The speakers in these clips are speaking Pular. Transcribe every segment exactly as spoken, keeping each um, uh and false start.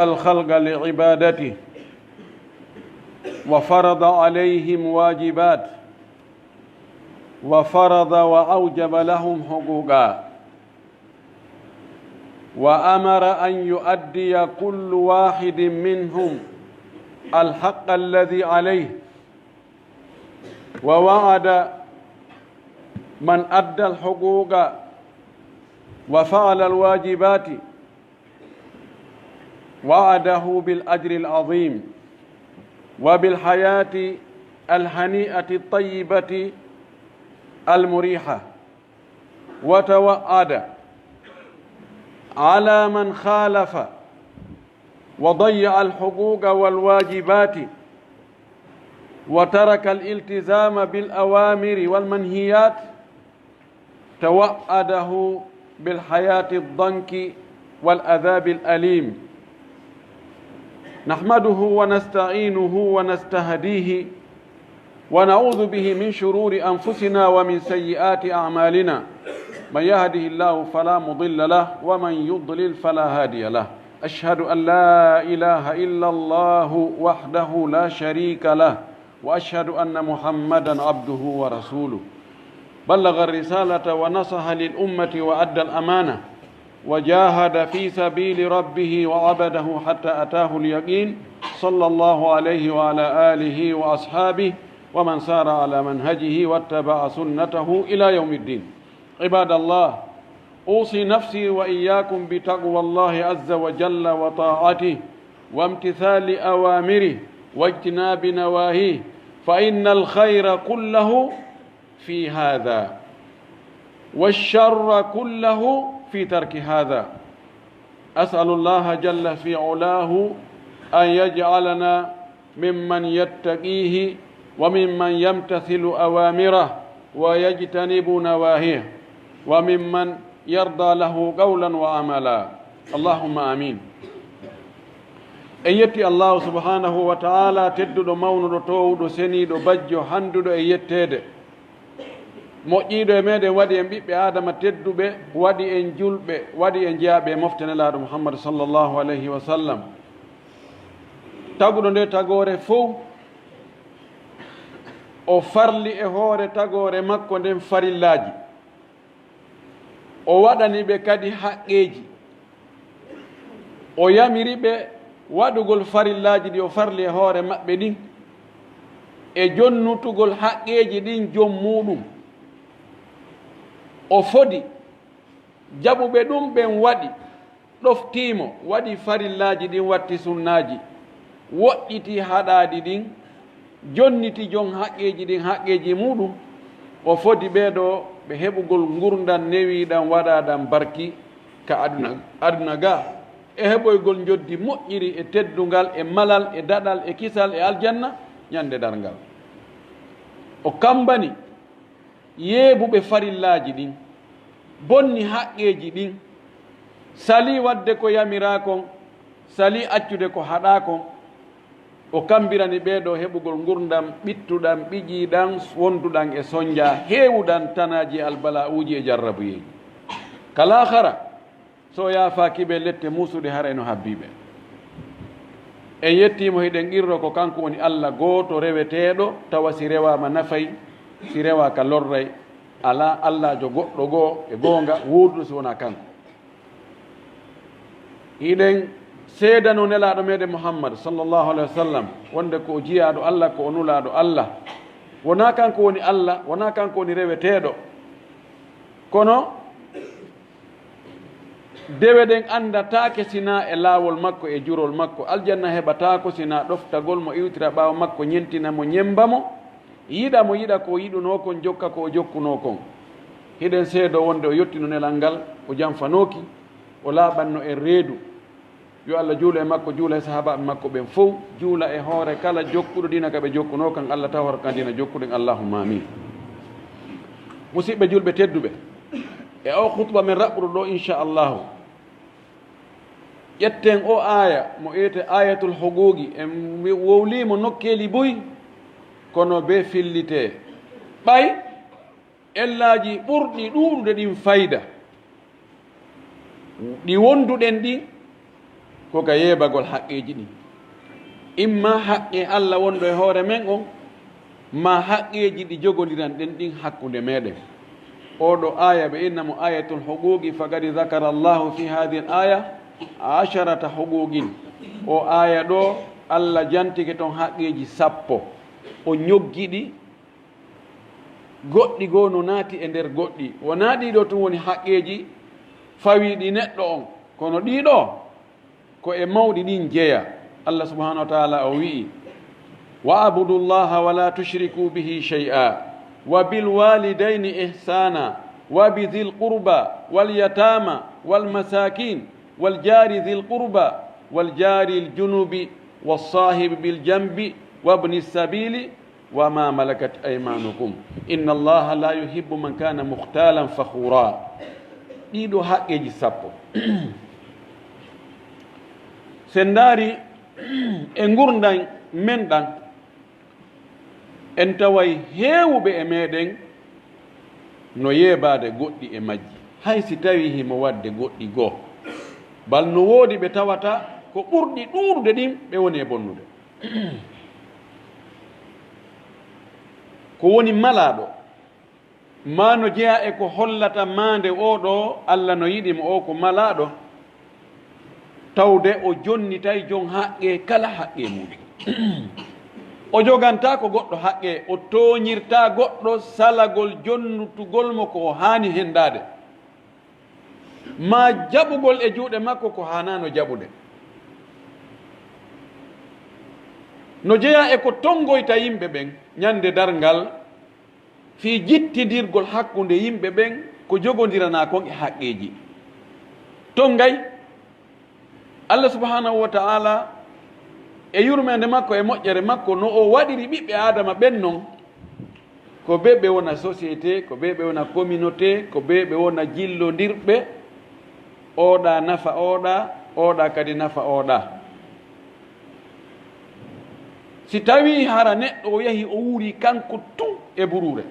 الخلق لعبادته، وفرض عليهم واجبات، وفرض وأوجب لهم حقوقا، وأمر أن يؤدي كل واحد منهم الحق الذي عليه، ووعد من أدى الحقوق وفعل الواجبات وعده بالأجر العظيم وبالحياة الهنيئة الطيبة المريحة، وتوعد على من خالف وضيع الحقوق والواجبات وترك الالتزام بالأوامر والمنهيات، توعده بالحياة الضنك والعذاب الأليم. نحمده ونستعينه ونستهديه ونعوذ به من شرور أنفسنا ومن سيئات أعمالنا. من يهده الله فلا مضل له ومن يضلل فلا هادي له. أشهد أن لا إله إلا الله وحده لا شريك له، وأشهد أن محمدا عبده ورسوله. بلغ الرسالة ونصح للأمة وأدى الأمانة وجاهد في سبيل ربه وعبده حتى أتاه اليقين، صلى الله عليه وعلى آله وأصحابه ومن سار على منهجه واتبع سنته إلى يوم الدين. عباد الله، أوصي نفسي وإياكم بتقوى الله عز وجل وطاعته وامتثال أوامره واجتناب نواهيه، فإن الخير كله في هذا، والشر كله في ترك هذا. أسأل الله جل في علاه أن يجعلنا ممن يتقيه وممن يمتثل أوامره ويجتنب نواهيه وممن يرضى له قولا وعملا. اللهم آمين. En yetti Allahu subhanahu wa ta'ala, tedduɗo, mawnuɗo, toowuɗo, seniiɗo, bajjo, handuɗo e yetteede. Moƴƴiiɗo e meɗen, waɗi en ɓiɓɓe Aadama tedduɓe, waɗi en julɓe, waɗi en jeyaaɓe e mofte Nelaaɗo Muhammad sallallahu alayhi wa sallam. Taguɗo nde tagoore fow, o farli e hoore tagoore makko nden farillaaji. O waɗani ɓe kadi haqqeeji. O yamiri ɓe waɗugol farillaaji ɗi o farli e hoore maɓɓe ɗin, e jonnutugol haqqeeji ɗin jom muuɗum. O fodi jaɓuɓe ɗum ɓen, waɗi, ɗoftii mo, waɗi farillaaji ɗin, watti sunnaaji, woɗɗiti haɗaaɗi ɗin, jonniti jon haqqeeji ɗin haqqeeji muuɗum. O fodi ɓee ɗoo ɓe heɓugol ngurndan newiiɗan, waɗaaɗan barki ka aduna, aduna gaa, e heɓoygol njoddi moƴƴiri e teddungal e malal e daɗal e kisal e aljanna ɲande darngal. O kambani yeebuɓe farillaaji ɗin, bonni haqqeeji ɗin, salii waɗde ko yamiraa kon, salii accude ko haɗaa kon. O kambirani ɓee ɗoo heɓugol ngurndan ɓittuɗan, ɓiƴiiɗan, wonduɗan e sonjaa, heewuɗan tanaaji e albala'uuji e jarrabuyeeji. Ka laakhara, so o yaafaaki ɓe, lette muusuɗe haray no habbii ɓe. En yettii mo, hiɗen qirroo ko kanko woni Alla gooto reweteeɗo, tawa si rewaama nafay, si rewaaka lorray. Alaa Allaajo goɗɗo goo e goonga wooduɗo si wonaa kanko. Hiɗen seedanoo Nelaaɗo meɗen Muhammad sallallahu alayhi wa sallam wonde ko o jiyaaɗo Alla, ko o nulaaɗo Alla. Wonaa kanko woni Alla, wonaa kanko woni reweteeɗo. Kono dewe ɗen anndataake sinaa e laawol makko e jurol makko. Aljanna heɓataako sinaa ɗoftagol mo, iwtira ɓaawo makko, ɲentina mo, ɲemmba mo, yiɗa mo, yiɗa ko o yiɗunoo kon, jokka ko o jokkunoo kon. Hiɗen seedoo wonde o yottino nelal ngal, o janfanooki, o laaɓanno en reedu. Yo Alla juulu e makko, juula e sahaabaaɓe makko ɓen fow, juula e hoore kala jokkuɗo diina ka ɓe jokkunoo kan, Alla tawor kan diina jokkuɗen, Allahumma amin. Musiɓɓe julɓe tedduɓe, e oo khutba men raɓɓuɗo ɗoo, insha Allahu, ƴetten oo aaya, mo ete Ayatul Huquuqi, en wowlii mo nokkeeli buy, kono bee fillitee. Ɓay ellaaji ɓurɗi ɗuuɗude ɗin fayda, ɗi wonduɗen ɗin, ko ka yeebagol haqqeeji ɗin. Imma haqqee Alla wonɗo e hoore men on, maa haqqeeji ɗi jogondiranɗen ɗin hakkunde meɗen. Oo ɗoo aaya ɓe inna mo aayatul huquuqi, faqad zakara Allahu fi haadihil aaya asharata huquuqin. Oo aaya ɗoo, Alla jantike ton haqqeeji sappo. O ñoggi ɗi, goɗɗi goo no naati e nder goɗɗi. Wonaa ɗii ɗoo tun woni haqqeeji fawiiɗi neɗɗo on, kono ɗii ɗoo, ko e mawɗi ɗin jeyaa. Allah subhanahu wa ta'ala o wi'i, "Wa abudu Allaha wa la tushriku bihi shay'a, wa bil walidayni ihsana, wa bi dhil qurba, wal yatama, wal masakin, wal jari dhil qurba, wal jari al junubi, was sahibi bil janbi, wa ibni sabili, wa ma malakat aymanukum. Inna Allaha la yuhibbu man kana mukhtalan fakhura." Ɗii ɗoo haqqeeji sappo. Si en ndaari e ngurndan men ɗan, en taway heewuɓe e meɗen no yeebaade goɗɗi e majji, hay si tawii himo waɗde goɗɗi goo. Bal no woodi ɓe tawata ko ɓurɗi ɗuuɗude ɗin ɓe woni e bonnude. Ko woni malaaɗo, maa no jeyaa e ko hollata maande oo ɗoo, Alla no yiɗi mo, oo ko malaaɗo, tawde o jonnitay jon haqqee kala haqqee muuɗum. O jogantaako goɗɗo haqqee, o tooñirtaa goɗɗo salagol jonnitugol mo ko o haani hendaade, maa jaɓugol e juuɗe makko ko haanaano jaɓude. No jeyaa e ko tonngoyta yimɓe ɓen ñande darngal, fii jittindirgol hakkunde yimɓe ɓen ko jogondiranaa kon e haqqeeji. Ton gay, Allah subhanahu wa ta'ala e yurmeende makko e moƴƴere makko no o waɗiri ɓiɓɓe Aadama ɓen non, ko ɓe ɓe wona société, ko ɓe ɓe wona communauté, ko ɓe ɓe wona jillondirɓe, ooɗa nafa ooɗa, ooɗa kadi nafa ooɗa. Si tawii hara neɗɗo o yahi o wuuri kanko tun e buruure,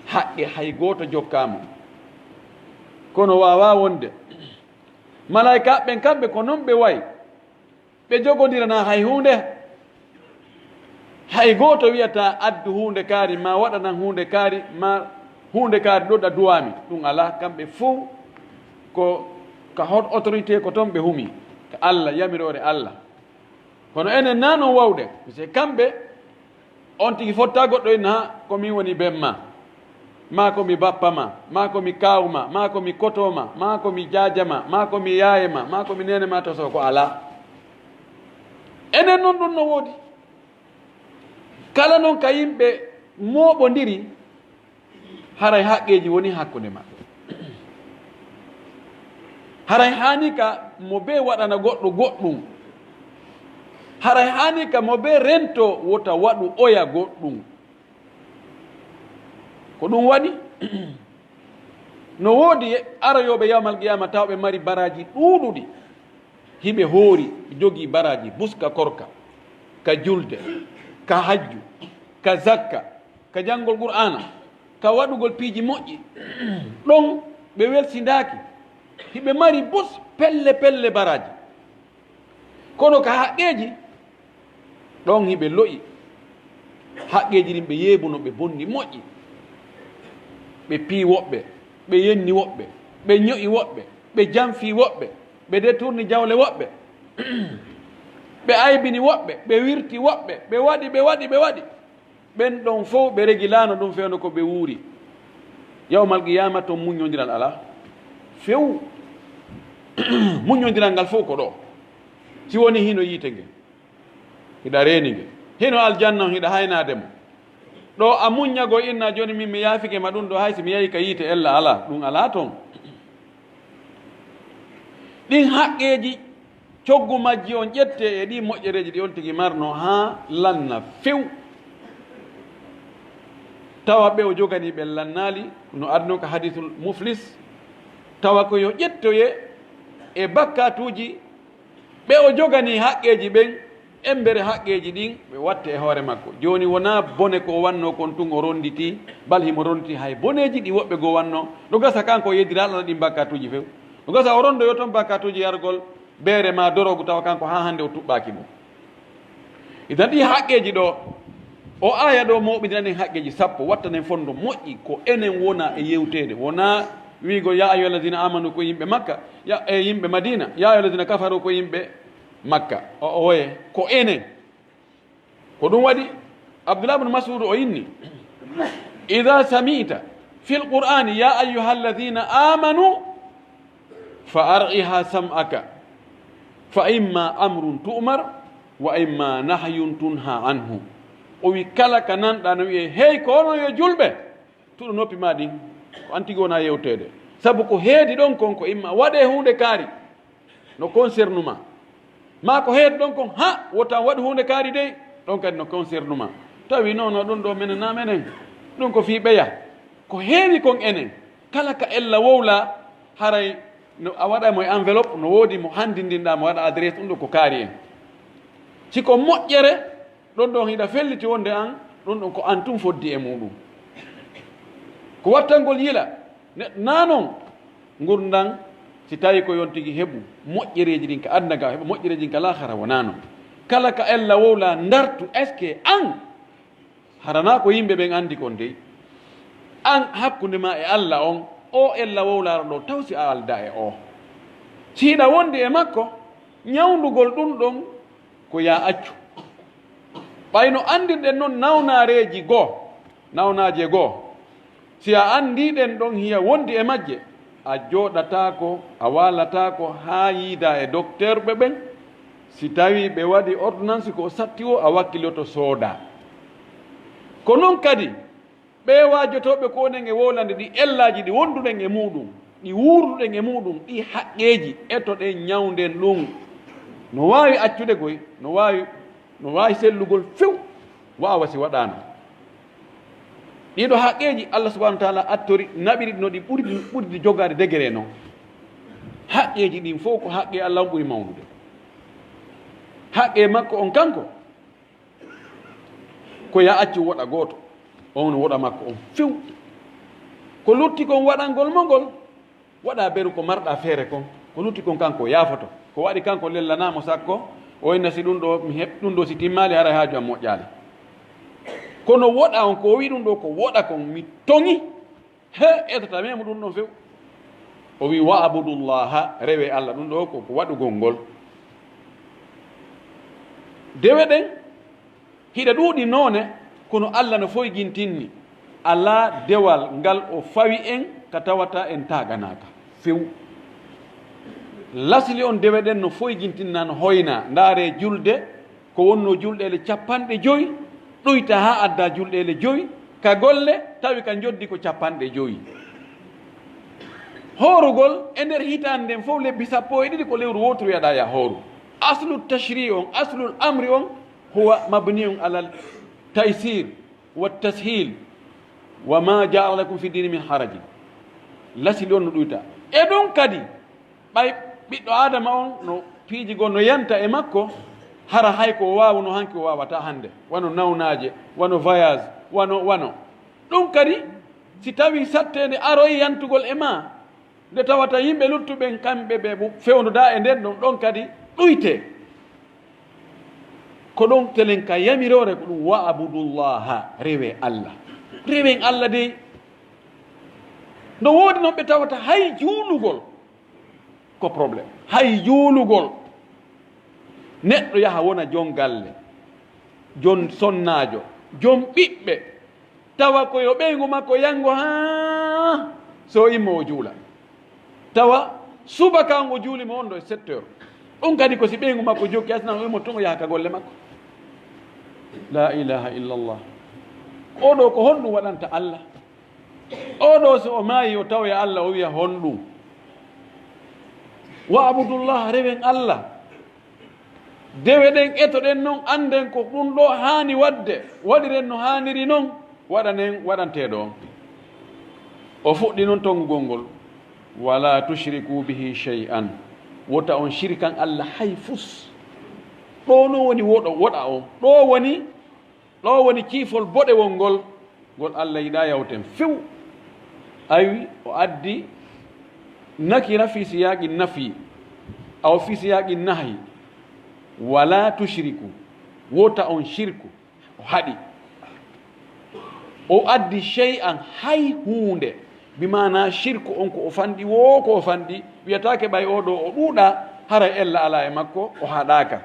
haqqe hay gooto jokkaa mo. Kono waawaa wonde. Malaa'ikaaɓe ɓen kamɓe ko non ɓe wa'i. Ɓe jogondiranaa hay huunde. Hay gooto wi'ataa, "Addu huunde kaari, maa waɗanan huunde kaari, maa huunde kaari ɗoo ɗa duwaami." Ɗum alaa, kamɓe fow ko ka hot autorité ko ton ɓe humi, ka Alla, yamiroore Alla. Kono enen naa non wawde, parce que kamɓe on tigi fottaa goɗɗo inna, "Ha, ko min woni ben ma, maa ko mi bappa ma, maa ko mi kaawu ma, maa ko mi koto ma, maa ko mi jaaja ma, maa ko mi yaaye ma, maa ko mi neene ma," to so ko alaa. Enen non ɗum no woodi. Kala non ka yimɓe mooɓondiri, haray haqqeeji woni hakkunde maɓɓe. Haray haani ka mo bee waɗana goɗɗo goɗɗum. Haray haani ka mo bee rento wota waɗu oya goɗɗum. Ko ɗum waɗi, no woodi aroyooɓe yawmal qiyaama tawa ɓe mari baraaji ɗuuɗuɗi. Hiɓe hoori, jogii baraaji bus ka korka, ka julde, ka hajju, ka zakka, ka janngol Qur'aana, ka waɗugol piiji moƴƴi. Ɗon ɓe welsindaaki. Hiɓe mari bus pelle pelle baraaji. Kono ka haqqeeji, ɗon hiɓe lo'i. Haqqeeji ɗin ɓe yeebuno, ɓe bonni moƴƴi. Ɓe pii woɓɓe, ɓe yenni woɓɓe, ɓe ño'i woɓɓe, ɓe janfii woɓɓe, ɓe deturni jawle woɓɓe, ɓe aybini woɓɓe, ɓe wirti woɓɓe, ɓe waɗi, ɓe waɗi, ɓe waɗi. Ɓen ɗon fow ɓe regilaano ɗum fewndo ko ɓe wuuri. Yawmal qiyaama ton muññondiral alaa. Few. Muññondiral ngal fow ko ɗoo. Si woni hino yiite nge, hiɗa reeni nge. Hino aljanna on, hiɗa haynaade mo. Ɗoo a muññagol inna jooni min mi yaafike ma ɗum ɗoo, hay si mi yahi ka yiite ella alaa. Ɗum alaa ton. Ɗin haqqeeji Coggu majji on ƴettee e ɗii moƴƴereeji ɗi on tigi marnoo haa lanna few. Tawa ɓe o joganii ɓen lannaali, no ari non ka hadiisul muflis. Tawa ko yo ƴettoye e bakkaatuuji ɓe o joganii haqqeeji ɓen, embere haqqeeji ɗin ɓe watte e hoore makko. Jooni wonaa bone ko o wannoo kon tun o ronditii, bal himo ronditii hay boneeji ɗi woɓɓe goo wannoo. No gasa kanko o yeddiraa Alla ɗin bakkaatuuji few. No gasa o rondoyoo ton bakkaatuuji yargol beere maa dorogu, tawa kanko haa hannde o tuɓɓaaki mo. Idan ɗii haqqeeji ɗoo, o aaya ɗoo mooɓindiran en haqqeeji sappo, wattanen fondo moƴƴi, ko enen wona e yewteede, wonaa wiigo, "Ya ayyuhallazina amanu" ko yimɓe Makka, ya, e yimɓe Madina, "Ya ayyuhallazina kafaru" ko yimɓe Makka. O, o woye, ko enen. Ko ɗum waɗi Abdullah ibn Mas'ud o inni, "Idha sami'ta fil Qur'ani ya ayyuhallazina amanu fa ar'iha sam'aka, fa imma amrun tu'mar, wa imma nahyun tunha anhu." O wi, "Kala ka nanɗa no wi'e, 'Hey, ko onon yo julɓe, tuɗu noppi maa ɗin, ko an tigi wona yewteede.'" Sabu ko heedi ɗon kon, ko imma waɗee huunde kaari, no concerne ma. Maa ko heedi ɗon kon, ha, wota waɗu huunde kaari dey, ɗon kadi no concerne ma. Tawi non, non, ɗum ɗo menen na menen. Ɗum ko fii ɓeya. Ko heewi kon enen. Kala ka ella wowla, haray no a waɗa mo e enveloppe, no woodi mo hanndindinɗaa mo, waɗa adresse, ɗum ɗo ko kaari en. Si ko moƴƴere, ɗon ɗon hiɗa felliti wonde an, ɗon ɗon ko an tun foddi e muɗum. Ko wattangol yila, ne, naa non ngurndan, si tawi ko yon tigi heɓu moƴƴereeji ɗin ka aduna ga, heɓa moƴƴereeji ɗin ka laakhara, wonaa non. Kala ka ella wowla ndartu, est-ce que an, harana ko yimɓe ɓen andi kon dey, an hakkunde ma e Alla on, o ella wowlaaro ɗo, taw si a alda e o. Si hiɗa wondi e makko, ñawndugol ɗum ɗon ko yaa accu. Ɓay no anndirɗen non nawnaareeji goo, nawnaaje goo, si a anndii ɗen ɗon hiya wondi e majje, a jooɗataako, a waalataako haa yiidaa e dokteerɓe ɓen. Si tawii ɓe waɗi ordonnance ko o satti o, a wakkiloto soodaa. Ko non kadi, ɓee waajotooɓe ko onen e wowlande ɗi ellaaji ɗi wonduɗen e muuɗum, ɗi wuurduɗen e muuɗum, ɗi haqqeeji, etoɗen ñawnden ɗum. No waawi accude koy, no waawi, no waawi sellugol few, waawa si waɗaano. Ɗiɗo haqqeeji Allah subhanahu wa ta'ala attori, naɓiri no ɗi ɓuri, ɓuri jogaade degere non. Haqqeeji ɗin fow ko haqqe Allah on ɓuri mawnude. Haqqe makko on kanko, ko yaa accu woɗa gooto, on woɗa makko on few. Ko lutti kon waɗangol mo ngol, waɗa beru ko marɗa feere kon, ko lutti kon kanko yaafoto. Ko waɗi kanko lellanaa mo sakko, o inna si ɗum ɗo, mi heɓ-, ɗum ɗo si timmaali haray haaju am moƴƴaali. Kono woɗa on ko o wi'i ɗum ɗo ko woɗa kon, mi toŋi. He, etata memu ɗum ɗon few. O wi, "Wa abudullaha, rewe Allah." Ɗum ɗo ko, ko waɗugol ngol. Dewe ɗen, hiɗa ɗuuɗi noone, kono Allah no foygintinni. Alaa dewal ngal o fawi en ka tawata en taaganaka few. Lasli on dewe ɗen no foygintinna, no hoyna. Ndaare julde, ko wonno julɗeele capanɗe jowi, ɗuyta haa adda julɗeele jowi, ka golle, tawi ka njoddi ko capanɗe jowi. Hoorugol e nder hitaande nden fof lebbi sappo e ɗiɗi ko lewru wooturu yaɗa ya hooru. Aslu tashri on, aslul amri on, huwa mabniyun alal taysir wa tashil, wa ma jaala lakum fi dini min harajin. Lasli on no ɗuyta. E ɗum kadi, ɓay ɓiɗɗo Aadama on no piiji goo no yanta e makko, hara hay ko o waawuno hanki o waawataa hannde, wano nawnaaje, wano voyage, wano, wano. Ɗum kadi, si tawii satteende aroyi yantugol e maa, nde tawata yimɓe luttuɓen kamɓe ɓe bu-, fewndodaa e nden ɗon, ɗon kadi ɗuytee. Ko ɗon telen ka yamiroore ko ɗum, "Wa abudullaha," rewe Allah. Rewen Allah dey. No woodi non ɓe tawata hay juulugol ko problème. Hay juulugol. Neɗɗo yaha wona jon galle, jon sonnaajo, jon ɓiɓɓe, tawa ko yo ɓeyngu makko yanngo haa so o immo o juula. Tawa subaka on o juuli mo on ɗo e sept heures. Ɗum kadi ko si ɓeyngu makko jokki, asnan o immo tun o yaha ka golle makko. La ilaha illallah. Oɗo ko honɗum waɗanta Allah? Oɗo so o maayi o tawoya Allah, o wiya honɗum? Wa abudullah, rewen Allah. Dewe ɗen, etoɗen non, annden ko ɗum ɗo haani waɗde, waɗiren no haaniri non, waɗanen waɗanteeɗo on. O fuɗɗi non tonngugol ngol, "Wala tushriku bihi shay'an." Wota on shirkan Allah hay fus. Ɗo no woni woɗo, woɗa on. Ɗo woni, ɗo woni ciifol boɗewol ngol. Ngol Allah yiɗaa yawten few. Aywi, o addi nakira fi siyaaqi nafi. Aw fi siyaaqi nahyi, "Wala tushriku, wota on shirku." O haɗi. O addi shay'an, hay huunde. Bi maanaa shirku on ko o fanɗi, woo ko o fanɗi, wiyataake ɓay oo ɗoo o ɗuuɗaa, haray ella alaa e makko, o haɗaaka.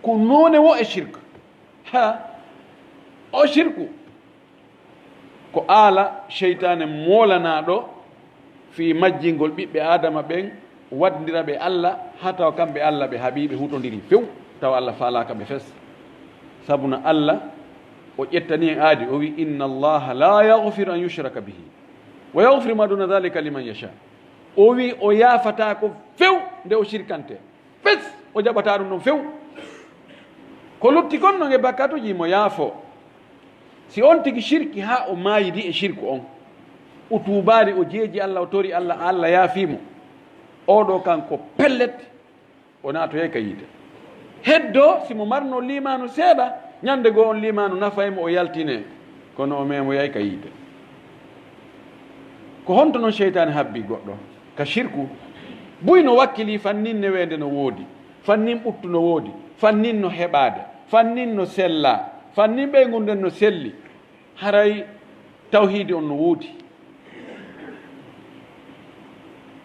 Ko noone woo e shirku. Ha, o shirku. Ko aala seytaane moolanaaɗo fii majjingol ɓiɓɓe Aadama ɓen, waɗndira ɓe Alla, haa tawa kamɓe Alla ɓe haɓii, ɓe huutondirii few, tawa Alla faalaaka ɓe fes. Sabuna Alla, o ƴettani en aadi, o wi'i, "Inna Allaha la yaghfiru an yushraka bihi, wa yaghfiru ma duna dhalika liman yasha." O wi'i, o yaafataako few nde o shirkante. Fes, o jaɓataa ɗum ɗon few. Ko lutti kon non e bakkatuuji mo yaafo. Si on tigi shirki haa o maayidi e shirku on, o tuubaali, o jeeji Alla, o tori Alla, Alla yaafii mo. Oo ɗoo kan ko pellet, o naatoyay ka yiite. Heddoo, si mo marno liimaanu seeɗa, ñande goo on liimaanu nafay mo, o yaltine, kono o meemoyay ka yiite. Ko honto non seytaane habbii goɗɗo ka shirku? Buy no wakkilii fannin neweende no woodi, fannin ɓuttu no woodi, fannin no heɓaade, fannin no sellaa, fannin ɓeynguuren no selli, haray tawhiidi on no woodi.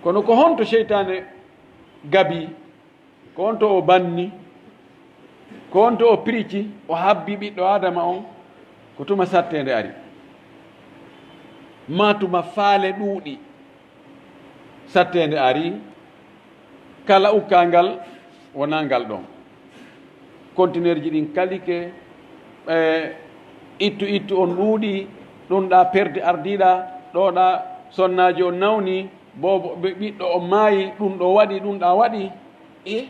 Kono ko honto seytaane gabii? Ko on to o banni, ko on to o pirici, o habbi ɓiɗɗo Aadama on, ko tuma satteende ari. Maa tuma faale ɗuuɗi, satteende ari, kala ukkangal wonaa ngal ɗon. Kontineerji ɗin kalike, e ittu ittu on ɗuuɗi, ɗun ɗaa perdi ardiiɗaa, ɗoo ɗaa sonnaajo on nawni, boobo ɓe-, ɓiɗɗo on maayi, ɗun ɗoo waɗi, ɗun ɗaa waɗi. E?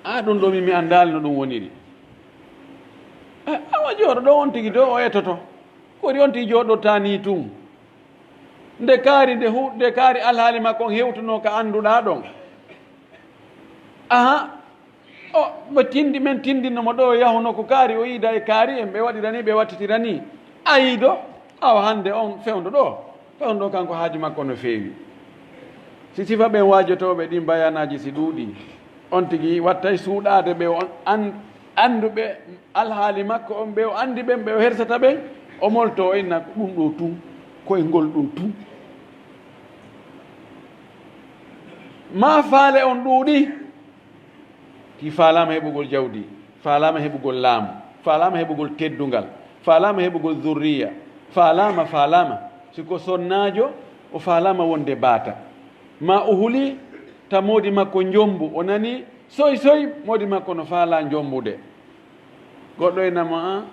A ɗun ɗoo min mi anndaali no ɗun woniri. A, awa jooɗo ɗoo on tigi ɗoo o etoto. Kori on tigi jooɗotaa nii tun. Nde kaari, nde hu-, nde kaari alhaali makko on hewtunoo ka annduɗaa ɗon. Aha. O, ɓe tindi, men tindinno mo ɗoo, yahuno ko kaari, o yiida e kaari en, ɓe waɗira nii, ɓe wattitira nii. Ayiido, awa hannde on fewndo ɗoo. Fewndo ɗoo kanko haaju makko no feewi. Si sifa ɓen waajotooɓe ɗin bayaanaaji si ɗuuɗii, on tigi wattay suuɗaade ɓe o an-, annduɓe alhaali makko on, ɓe o anndi ɓen, ɓe o hersata ɓen, o moltoo o inna ko ɗun ɗoo tun, ko e ngol ɗoo tun. Maa faale on ɗuuɗi. Ki faalaama heɓugol jawdi, faalaama heɓugol laamu, faalaama heɓugol teddungal, faalaama heɓugol zurriya, faalaama, faalaama. Si ko sonnaajo, o faalaama wonde baata. Maa o hulii ta moodi makko njombu, o nanii soy soy, moodi makko no faalaa njombude. Goɗɗo e nama, "An,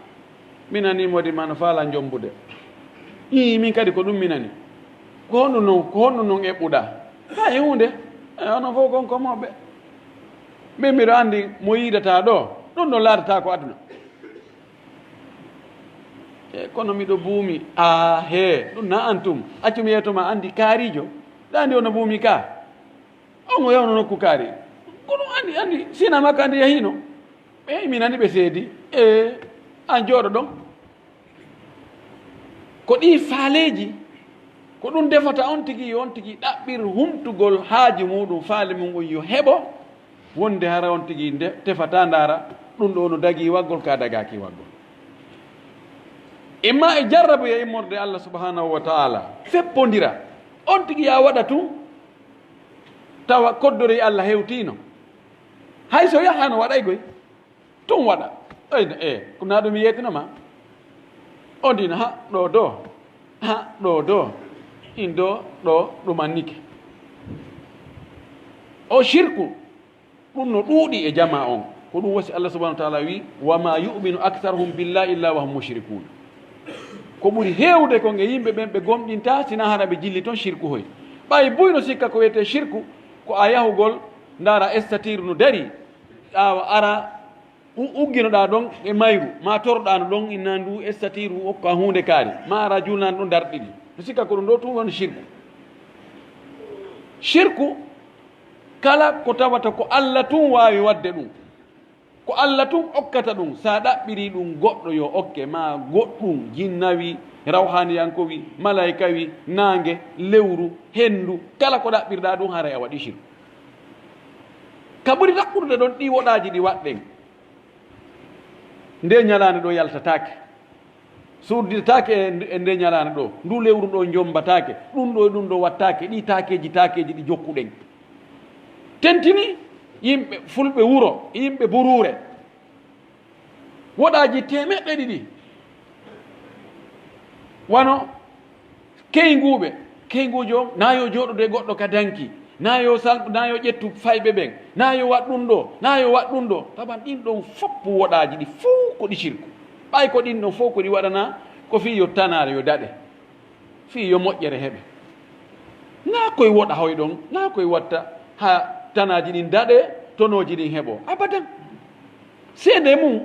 mi nanii moodi maa no faalaa njombude." "Ii, min kadi ko ɗun mi nani." "Ko honɗun non, ko honɗun non eɓɓuɗaa?" "Haa e huunde. E, onon fow kon ko mawɓe." "Min miɗo anndi mo yiidataa ɗoo, ɗun ɗon laatataa ko aduna." "E, kono miɗo buumi." "Aa, hee, ɗun na an tun. Accu mi yeeto maa anndi kaariijo. Ɗa anndi ono buumi ka?" On o yahunoo nokku kaari. Kono anndi, anndi, sina makko anndi yahiino. Ɓe, mi nani ɓe seedi. E, an jooɗo ɗon. Ko ɗii faaleeji, ko ɗun defata on tigi, yo on tigi ɗaɓɓir huntugol haaju muuɗun, faale mun on yo heɓo, wonde hara on tigi nde-, tefataa ndaara, ɗun ɗoo no dagii waggol, ka dagaaki waggol. Imma e jarrabu e immorde Allah subhanahu wa ta'ala, feppondira. On tigi yaa waɗa tun, tawa koddorey Allah hewtiino. Hay so yahaano waɗay goy, tun waɗa. Ayna, e, ko naa ɗum yeetino ma? On dina, ha, ɗo do. Ha, ɗo do. In do, ɗo, ɗum annike. O shirku, ɗum no ɗuuɗi e jamaa on. Ko ɗum wasi Allah subhanahu wa ta'ala wi, "Wa ma yu'minu aktharuhum billahi illa wa hum mushrikun." Ko ɓuri heewde kon e yimɓe ɓen, ɓe gomɗintaa, sina hara ɓe jilli ton shirku hoy. Ɓay buy no sikka ko wiyetee shirku, ko a yahugol, ndaara estatiiru no dari, ɓaawo ara u-, ugginoɗaa ɗon e mayru, maa toroɗaa no ɗon, inna ndu estatiiru okka huunde kaari, maa ara juulnaano ɗon darɗe ɗiɗi. No sikka ko ɗum ɗo tun woni shirku. Shirku, kala ko tawata ko Allah tun waawi waɗde ɗum. Ko Allah tun okkata ɗum, si a ɗaɓɓirii ɗum goɗɗo yo okke ma goɗɗum, jinnawi, rawhaaniyankowi, malaaykawi, naange, lewru, henndu, kala ko ɗaɓɓirɗaa ɗum, haray a waɗii shirku. Ka ɓuri ɗaɓɓude ɗon, ɗii woɗaaji ɗi waɗɗen, nde ñalaande ɗoo yaltataake, suudditaake e nde, e nde ñalaande ɗoo, ndu lewru ɗoo njombataake, ɗum ɗoo e ɗum ɗoo wattaake, ɗii taakeeji, taakeeji ɗi jokkuɗen. Tentini yimɓe fulɓe wuro, yimɓe buruure, woɗaaji teemeɗɗe ɗiɗi. Wano keynguuɓe, keynguujo on, naa yo jooɗodu e goɗɗo ka danki, naa yo sal-, naa yo ƴettu fayɓe ɓen, naa yo waɗ ɗun ɗoo, naa yo waɗ ɗun ɗoo. Taban ɗin ɗon fow woɗaaji ɗi fow ko ɗi sirku. Ɓay ko ɗin ɗon fow ko ɗi waɗanaa, ko fii yo tanaare yo daɗe. Fii yo moƴƴere heɓe. Naa koy woɗa hoy ɗon, naa koy watta haa tanaaji ɗin daɗe, tonooji ɗin heɓo. Abadan. Seede mun,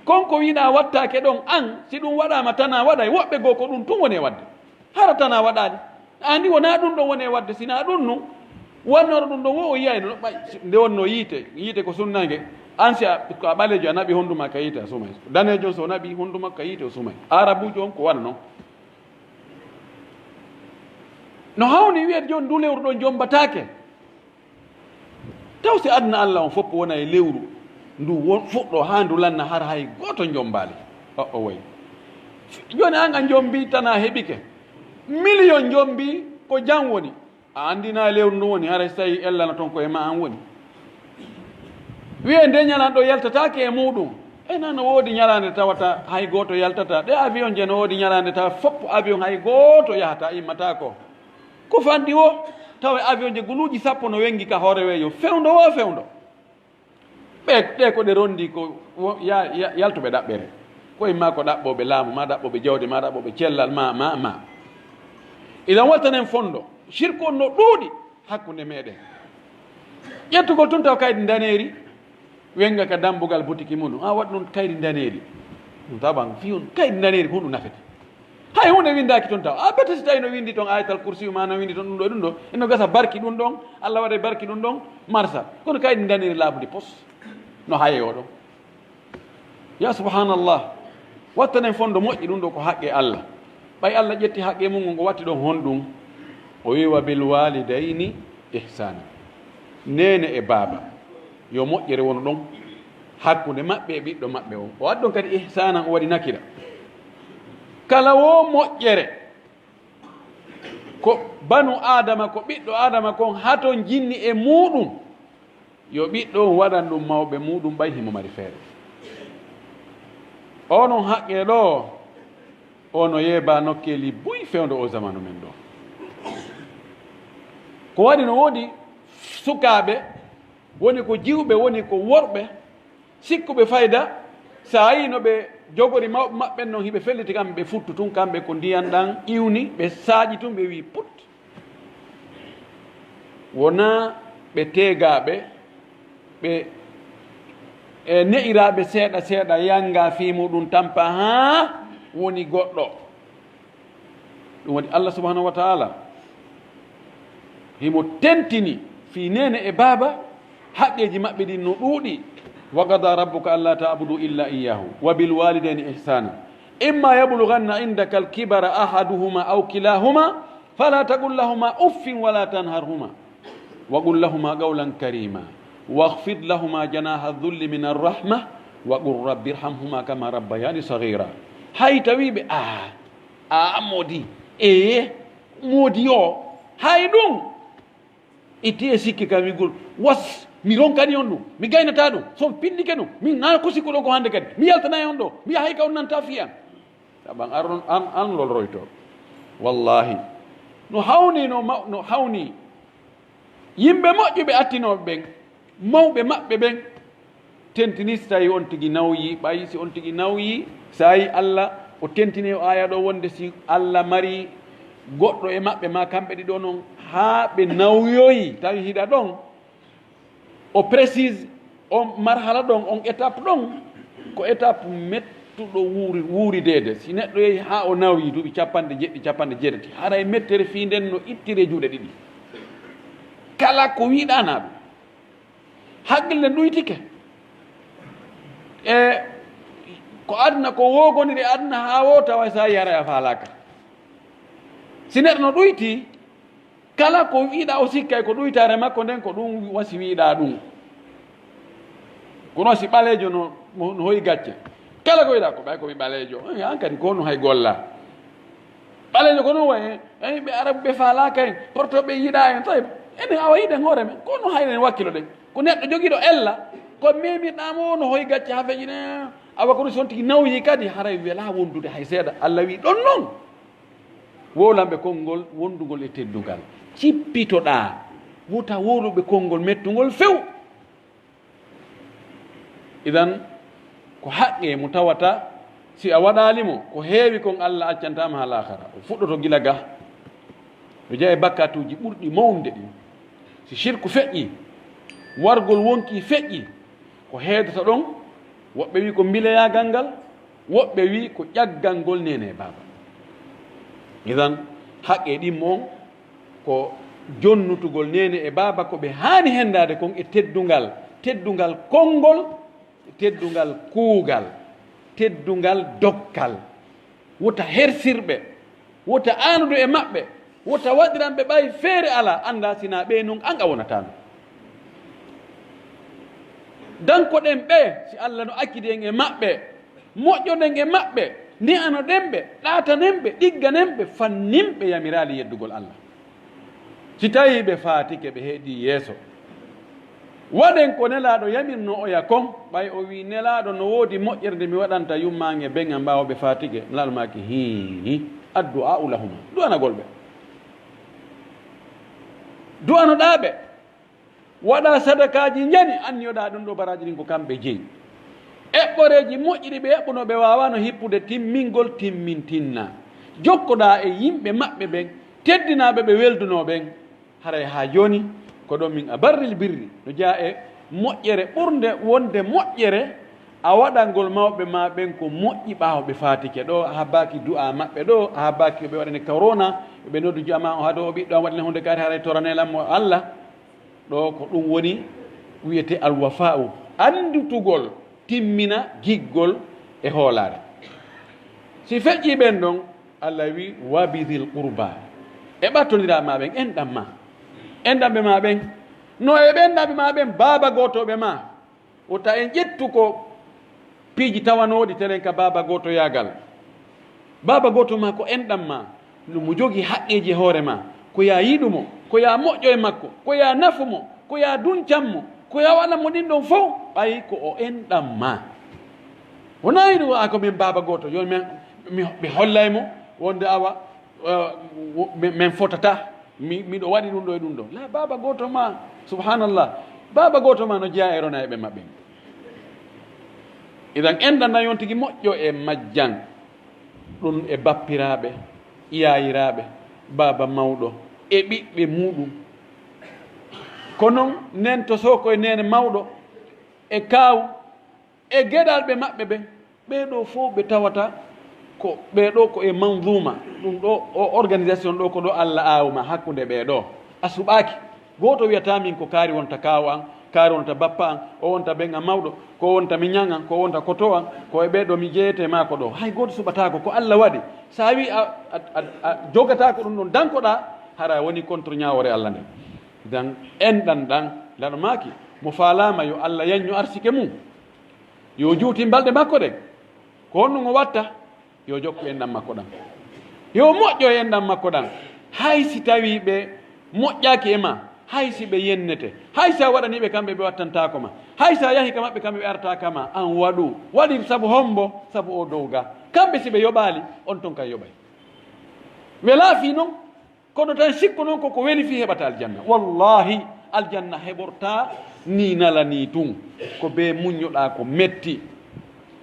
kon ko wiɗaa wattaake ɗon, an, si ɗun waɗaama tanaa waɗay, woɓɓe goo ko ɗun tun woni e waɗde. Hara tanaa waɗaali. An ni wonaa ɗun ɗon woni e waɗde, si naa ɗun nun, wonnoro ɗun ɗon wo o yi'ayno, ɓay, nde wonnoo yiite, yiite ko sunnaange, an si a, ko a ɓaleejo a naɓi hondu maa ka yiite a sumay. Daneejo on so o naɓi hondu makko ka yiite o sumay. Aarabuujo on ko wano non. No hawni wi'ete jooni ndu lewru ɗoo njombataake. Taw si aduna Alla on fow wona e lewru ndu won fuɗɗo haa ndu lanna har hay gooto njombaali. O, o wayi. Jooni an a njombii tanaa heɓike. Miliyon njombii ko jam woni. A anndi naa e lewru ndun woni, haray si tawii ella no ton ko e maa an woni. Wi'ee ndee ñalaande ɗoo yaltataake e muuɗum. E naa no woodi ñalaande tawata hay gooto yaltataa. Ɗee avion je no woodi ñalaande tawa fow avion hay gooto yahataa, immataako. Ko fanɗi woo, tawa avion je guluuji sappo no wenngi ka hoore weeyo, fewndo woo fewndo. Ɓee, ɗee ko ɗe ronndii ko wo-, ya-, ya-, yaltuɓe ɗaɓɓere. Ko imma ko ɗaɓɓooɓe laamu, maa ɗaɓɓooɓe jawdi, maa ɗaɓɓooɓe cellal, maa, maa, maa. Idan wattanen fondo, sirku on no ɗuuɗi hakkunde meɗen. Ƴettugol tun taw kaydi ndaneeri, wennga ka dambugal butiki mun, a waɗi ɗun kaydi ndaneeri. Ɗun taban fii on, kaydi ndaneeri ko honɗun nafete? Hay huunde winndaaki ton taw. A bete si tawii no winndi ton Ayatal Kursiyu maa no winndi ton ɗun ɗoo e ɗun ɗoo. Ino gasa barki ɗun ɗon, Alla waɗay barki ɗun ɗon, marsa. Kono kaydi ndaneeri laaɓundi pos. No hayee o ɗon. Ya subhanallah. Wattanen fondo moƴƴi ɗun ɗoo ko haqqe Alla. Ɓay Alla ƴetti haqqe mun ngon, o watti ɗon honɗun? O wi'i, "Wa bil walidayni ihsana." Neene e baaba, yo moƴƴere wonu ɗon hakkunde maɓɓe e ɓiɗɗo maɓɓe on. O addi ɗon kadi ihsanan, o waɗi nakira. Kala woo moƴƴere ko banu Aadama, ko ɓiɗɗo Aadama kon hatonjinni e muuɗum, yo ɓiɗɗo on waɗan ɗum mawɓe muuɗum ɓay himo mari feere. Onon haqqee ɗoo, ono yeebaa nokkeeli buy fewndo oo zamanu men ɗoo. Ko waɗi no woodi sukaaɓe, woni ko jiwɓe, woni ko worɓe, sikkuɓe fayda, si a yii no ɓe jogori mawɓe maɓɓe non, hiɓe felliti kamɓe, ɓe futtu tun, kamɓe ko ndiyan ɗan iwni, ɓe saaƴi tun, ɓe wi'i put. Wonaa ɓe teegaaɓe, ɓe, e, ne'iraaɓe seeɗa seeɗa, yanga fii muɗum tampa haa woni goɗɗo. Ɗum waɗi Allah subhanahu wa ta'ala himo tentini fii neene e baaba, haqqeeji maɓɓe ɗin no ɗuuɗi. "Wa qada rabbuka alla ta'budu illa iyyahu wa bil walidayni ihsana. Imma yablughanna indaka al kibara ahaduhuma aw kilahuma fala taqul lahuma uffin wala tanharhuma wa qul lahuma qawlan karima. Wakhfid lahuma janaha dhulli min ar-rahma wa qul rabbi irhamhuma kama rabbayani saghira." Hay tawi ɓe, "Aa, aa, moodi, ee, moodi o, hay ɗum." Itti e sikke kam wi'ugol, "Was, mi ronkani on ɗum, mi gaynataa ɗum, so mi pindike ɗum, min naa ko sikkuɗon ko hannde kadi, mi yaltanay on ɗo, mi yahay ka on nanta fii an." Sabu an, an, an lolroyto. Wallahi. No hawni, no ma-, no hawni. Yimɓe moƴƴuɓe attinooɓe ɓen, mawɓe maɓɓe ɓen, tentini si tawi on tigi nawyii, ɓay si on tigi nawyii, si a yii Alla, o tentini o aaya ɗo wonde si Alla mari goɗɗo e maɓɓe, maa kamɓe ɗiɗo non, haa ɓe nawyoyi, tawi hiɗa ɗon, o précise on marhala ɗon, on étape ɗon, ko étape mettuɗo wuuri-, wuurideede. Si neɗɗo yehi haa o nawyii duuɓi capanɗe jeɗɗi, capanɗe jeetati, haray mettere fii nden no ittire juuɗe ɗiɗi. Kala ko wiɗaanaa ɗum. Hakkille ɗuytike. E ko aduna, ko woogondiri aduna haa woo tawa so a yii haray a faalaaka. Si neɗɗo no ɗuyti, kala ko wiɗaa o sikkay ko ɗuytaare makko nden, ko ɗum wasi wiɗaa ɗum. Kono si ɓaleejo no, no, no hoyi gacce, kala ko wiɗaa ko ɓay ko mi ɓaleejo, eh, an kadi ko no hay golla. Ɓaleejo ko non wayi, eh, ɓe Arabu ɓe faalaaka en, porto ɓe yiɗaa en, tawi enen awa yiɗen hoore men, ko no hayre en wakkilo ɗen. Ko neɗɗo jogiiɗo ella, ko memirɗaa mo no hoyi gacce haa feƴine, awa kono si on tigi nawyi kadi, haray welaa wondude hay seeɗa. Alla wi'i ɗon non, wowlanɓe konngol wondugol e teddungal, cippitoɗaa, wota wowluɓe konngol mettungol few. Idan, ko haqqee mo tawata si a waɗaali mo, ko heewi kon Alla accantaa ma haa laakara. O fuɗɗoto gila ga. No jeyaa e bakkatuuji ɓurɗi mawnde ɗin. Si shirku feƴƴii, wargol wonkii feƴƴii, ko heedata ɗon, woɓɓe wi'i ko mbileyaagal ngal, woɓɓe wi'i ko ƴaggal ngol neene e baaba. Idan, haqqee ɗimmo on, ko jonnutugol neene e baaba ko ɓe haani hendaade kon e teddungal, teddungal konngol, teddungal kuugal, teddungal dokkal. Wota hersir ɓe, wota aanudu e maɓɓe, wota waɗiran ɓe ɓay feere alaa, anndaa si naa ɓee non an a wonataano. Dankoɗen ɓe, si Alla no accidi en e maɓɓe, moƴƴoɗen e maɓɓe, ne'anoɗen ɓe, ɗaatanen ɓe, ɗigganen ɓe, fannin ɓe yamiraali yeddugol Alla. Si tawii ɓe faatike, ɓe heedii yeeso, waɗen ko Nelaaɗo yamirnoo oya kon, ɓay o wi'i, Nelaaɗo, no woodi moƴƴere nde mi waɗanta yumma an e ben an ɓaawo ɓe faatike? Nelaaɗo maaki, hii, hii, addu'aa'u lahuma, du'anagol ɓe. Du'anoɗaa ɓe. Waɗaa sadakaaji njani, anniyoɗaa ɗun ɗoo baraaji ɗin ko kamɓe jeyi. Eɓɓoreeji moƴƴi ɗi ɓe eɓɓunoo, ɓe waawaano hippude timmingol, timmintinaa. Jokkoɗaa e yimɓe maɓɓe ɓen, teddinaaɓe ɓe weldunoo ɓen. Haray haa jooni, ko ɗon min abarril birri, no jeyaa e moƴƴere ɓurnde wonde moƴƴere, a waɗangol mawɓe maa ɓen ko moƴƴi ɓaawo ɓe faatike. Ɗoo a habbaaki du'aa maɓɓe, ɗoo a habbaaki ɓe waɗani korona, ɓe noddu jamaa o haa ɗoo o ɓiɗɗo an waɗani hunde kaari, haray toranee lan mo Alla. Ɗoo ko ɗun woni wi'etee alwafaa'u, annditugol, timmina giggol e hoolaare. Si feƴƴii ɓen ɗon, Alla wi'i, "Wa bidil qurba." E ɓattondiraaɓe maa ɓen, enɗan maa. Enɗanɓe maa ɓen. No e ɓe enɗanɓe maa ɓen, baaba gootooɓe maa. Wota en ƴettu ko piiji tawanooɗi telen ka baaba gootoyaagal. Baaba gooto maa ko enɗan maa, no mo jogii haqqeeji e hoore maa, ko yaa yiɗu mo, ko yaa moƴƴo e makko, ko yaa nafu mo, ko yaa duncan mo, ko yaa waɗan mo ɗin ɗon fow, ɓay ko o enɗan maa. Wonaa yiɗu a ko men baaba gooto, yo men, mi, mi hollay mo wonde awa, eh, wo-, men, men fotataa. Mi, miɗo waɗi ɗun ɗoo e ɗun ɗoo. La, baaba gooto maa, subhanallah, baaba gooto maa no jeyaa e ronayɓe maɓɓe. Idan enɗan ɗan yo on tigi moƴƴo e majjan, ɗun e bappiraaɓe, yaayiraaɓe, baaba mawɗo, e ɓiɓɓe muuɗun. Ko non nen to sooko e neene mawɗo, e kaawu, e geɗalɓe maɓɓe ɓen, ɓee ɗoo fow ɓe tawata ko ɓee ɗoo ko e manzuma, ɗun ɗoo, o organisation ɗoo ko ɗoo Alla aawu ma hakkunde ɓee ɗoo. A suɓaaki. Gooto wi'ataa min ko kaari wonta kaawu an, kaari wonta bappa an, o wonta ben an mawɗo, ko wonta miɲan an, ko wonta koto an, ko e ɓee ɗoo mi jeyetee maa ko ɗoo. Hay gooto suɓataako ko Alla waɗi. Si a wi'i a, a, a, a jogataako ɗun ɗon dankoɗaa, hara a woni contre ɲaawoore Alla nden. Dan enɗan ɗan, laɗo maaki, mo faalaama yo Alla yaɲɲu arsike mun. Yo juutin balɗe makko ɗen. Ko honɗun o watta? Yo jokku enɗan makko ɗan. Yo moƴƴo e enɗan makko ɗan. Hay si tawii ɓe moƴƴaaki e maa, hay si ɓe yennete, hay si a waɗanii ɓe kamɓe ɓe wattantaako ma, hay si a yahi ka maɓɓe kamɓe ɓe artaaka ma, an waɗu. Waɗir sabu hombo? Sabu o dow ga. Kamɓe si ɓe yoɓaali, on ton kay yoɓay. Welaa fii non. Kono tan sikku non ko ko weli fii heɓata aljanna. Wallahi, aljanna heɓortaa nii nala nii tun. Ko bee muɲɲoɗaa ko metti.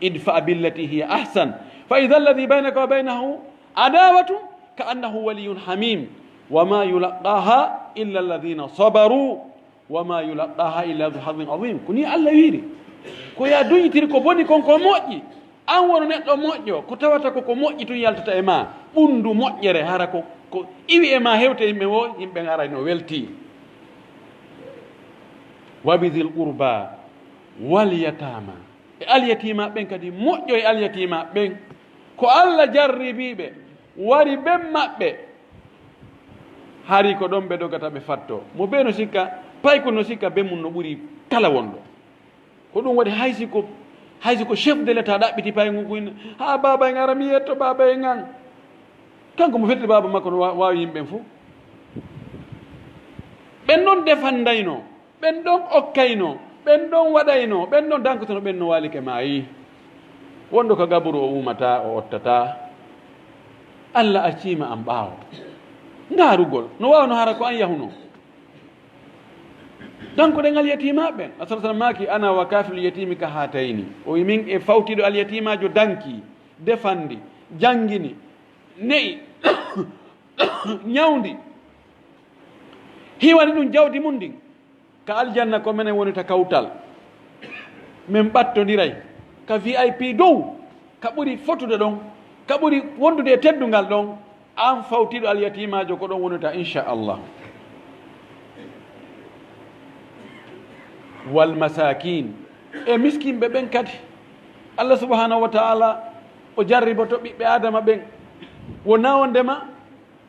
Idfa billati hiya ahsan. Fa idha alladhi baynaka wa baynahu adawatun ka annahu waliyyun hamim. Wa ma yulaqqaha illa alladhina sabaru. Wa ma yulaqqaha illa dhu hadhin azim. Ko nii Alla wiiri. Ko yaa duñitiri ko boni kon ko moƴƴi. An wono neɗɗo moƴƴo, ko tawata ko ko moƴƴi tun yaltata e maa. Ɓunndu moƴƴere, hara ko, ko iwi e maa hewta yimɓe woo, yimɓe haray no weltii. Wa bidhil qurba wal yatama. E alyatiima ɓen kadi, moƴƴo e alyatiima ɓen. Ko Alla jarribii ɓe, wari ben maɓɓe. Hari ko ɗon ɓe dogata ɓe fattoo. Mo bee no sikka, paykun no sikka ben mun no ɓuri kala wonɗo. Ko ɗum waɗi hay si ko, hay si ko chef de l'État ɗaɓɓiti payngu ngun, haa baaba en ara mi yetto baaba en an. Kanko mo fettude baaba makko no wa-, waawi yimɓe ɓen fof. Ɓen ɗon defandaynoo, ɓen ɗon okkaynoo, ɓen ɗon waɗaynoo, ɓen ɗon dankotonoo, ɓen no waali ke maayi. Wonɗo ka gaburu o uumataa, o ottataa. Alla accii ma an ɓaawo. Ndaarugol, no waawno hara ko an yahunoo. Dankoɗen alyatiimaaɓe ɓen. Nabi sallallahu alayhi wa sallam maaki, "Ana wa kaafilul yatiimi ka haatayni." O wi'i, "Min e fawtiiɗo alyatiimaajo danki, defandi, janngini, ne'i, ñawndi, hiwani ɗum jawdi mun ndin. Ka aljanna ko menen woni ta kawtal. Men ɓattondiray ka V I P dow, ka ɓuri fotude ɗon, ka ɓuri wondude e teddungal ɗon." An fawtiiɗo alyatiimaajo ko ɗon wonata, inchallah. Wal masakin, e miskinɓe ɓen kadi. Allah subhanahu wa ta'ala o jarriboto ɓiɓɓe Adama ɓen. Wonaa wondema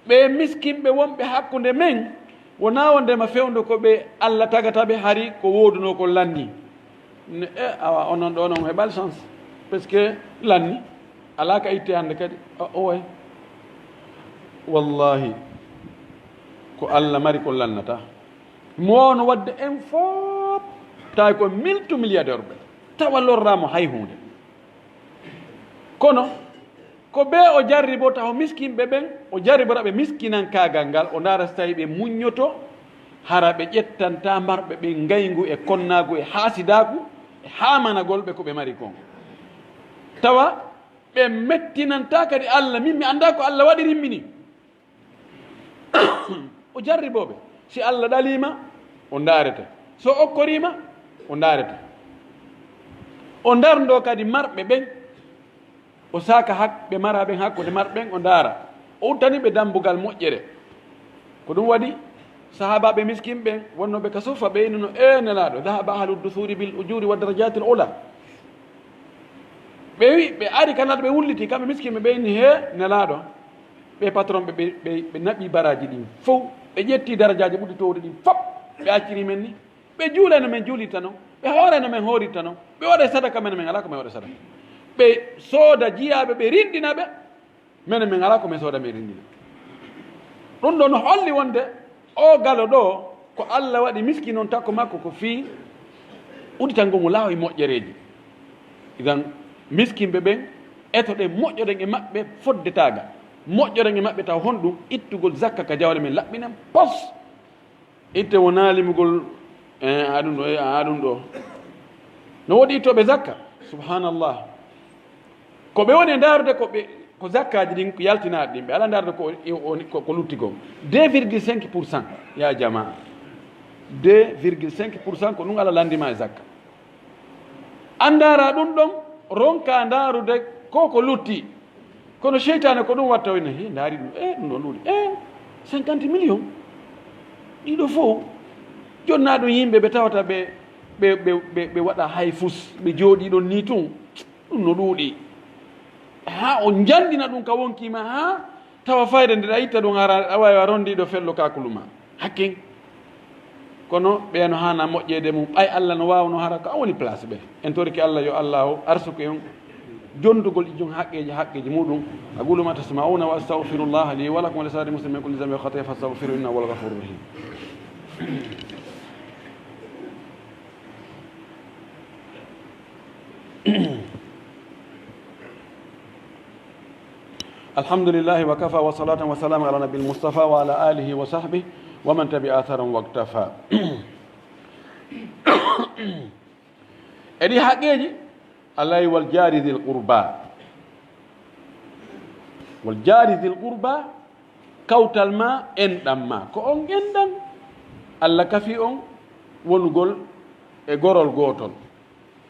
ɓe miskinɓe wonɓe hakkunde men, wonaa wondema fewndo ko ɓe Allah tagata ɓe hari ko woodunoo kon lanni. Ne, e, awa, onon ɗo non heɓal chance. Parce que lanni, alaa ka itte hannde kadi. O, o way. Wallahi, ko Allah mari kon lannata. Mo waawno waɗde en fof, tawi ko multimilliardaire ɓe. Tawa lorraamo hay huunde. Kono, ko ɓe o jarribota, ho miskinɓe ɓen, o jarribora ɓe miskinankaagal ngal, o ndaara so tawi ɓe muññoto, hara ɓe ƴettanta marɓe ɓen ngayngu e konnaagu e haasidaaku e haamanagol ɓe ko ɓe mari kon. Tawa ɓe mettinanta kadi Allah, min mi anndaa ko Allah waɗirimmi ni. O jarriboo ɓe. Si Allah ɗaliima, o ndaarete. So okkorii ma, o ndaarete. O ndarndoo kadi marɓe ɓen. O saaka hak-, ɓe maraa ɓen hakkunde marɓe ɓen, o ndaara. O uttani ɓe dambugal moƴƴere. Ko ɗum waɗi sahaabaaɓe miskin ɓen, wonnooɓe ka suffa, ɓe innuno, "Ee Nelaaɗo, dhahaba ahlu dusuuri bil ujuuri wa darajaatil ula." Ɓe wi-, ɓe ari ka Nelaaɗo, ɓe wulliti, kamɓe miskin ɓe, ɓe inni, "Hee Nelaaɗo, ɓe patron ɓe, ɓe, ɓe, ɓe naɓi baraaji ɗin fow, ɓe ƴetti darajaaji ɓurɗi toowde ɗin fow, ɓe acciri men ni. Ɓe juulayno men juulirta non, ɓe hoorayno men hoorirta non, ɓe waɗay sadaka, men, men alaa ko men waɗa sadaka. Ɓe sooda jiyaaɓe, ɓe rinɗina ɓe, men, men alaa ko men sooda men rinɗina." Ɗum ɗon no holli wonde oo galo ɗoo, ko Allah waɗi miskin on takko makko ko fii udditangol mo laawol moƴƴereeji. Idan, miskinɓe ɓen, etoɗen moƴƴoɗen e maɓɓe fodde taaga. Moƴƴoɗen e maɓɓe taw honɗum? Ittugol zakka ka jawle men, laɓɓinen pos. Itte wonaa limugol, eh, aa ɗum ɗo, eh, aa ɗum ɗo. No woodi ittooɓe zakka, subhanallah. Ko ɓe woni e ndaarude ko ɓe, ko zakkaaji ɗin ko yaltinaaɗi ɗin, ɓe alaa ndaarude ko, ko, ko lutti kon. Deux virgule cinq pour cent, yaa jamaa. Deux virgule cinq pour cent ko ɗum Allah lanndii ma e zakka. An ndaaraa ɗum ɗon, ronkaa ndaarude ko ko lutti. Kono seytaane ko ɗum watta o ina, "He, ndaari ɗum, e, ɗum ɗon ɗuuɗi, e, cinquante millions. Ɗiɗo fow." Jonnaa ɗum yimɓe ɓe tawata ɓe, ɓe, ɓe, ɓe, ɓe waɗa hay fus, ɓe jooɗii ɗon nii tun. Ɗum no ɗuuɗi. Haa o njanndina ɗum ka wonkii ma, haa tawa fayde nde ɗa itta ɗum, hara a waawi a ronndii ɗo fello kaakulu ma. Hakkin. Kono ɓe no haana moƴƴeede mum, ɓay Allah no waawno hara ko an woni place ɓe. En torike Allah yo Allah o arsuku en jonndugol e jom haqqeeji, haqqeeji muɗum. أقول ما تسمعون وأستغفر الله لي ولكم ولسائر المسلمين من كل ذنب وخطيئة فاستغفروه إنه هو الغفور الرحيم. الحمد لله وكفى وصلاة وسلام على النبي المصطفى وعلى آله وصحبه ومن تبع أثرهم واقتفى. E ɗi haqqeeji, Allah wi, "Wal jaari dhil qurba." Wal jaari dhil qurba, kawtal ma, enɗan ma. Ko on enɗan, Allah kafi on wonugol e gorol gootol,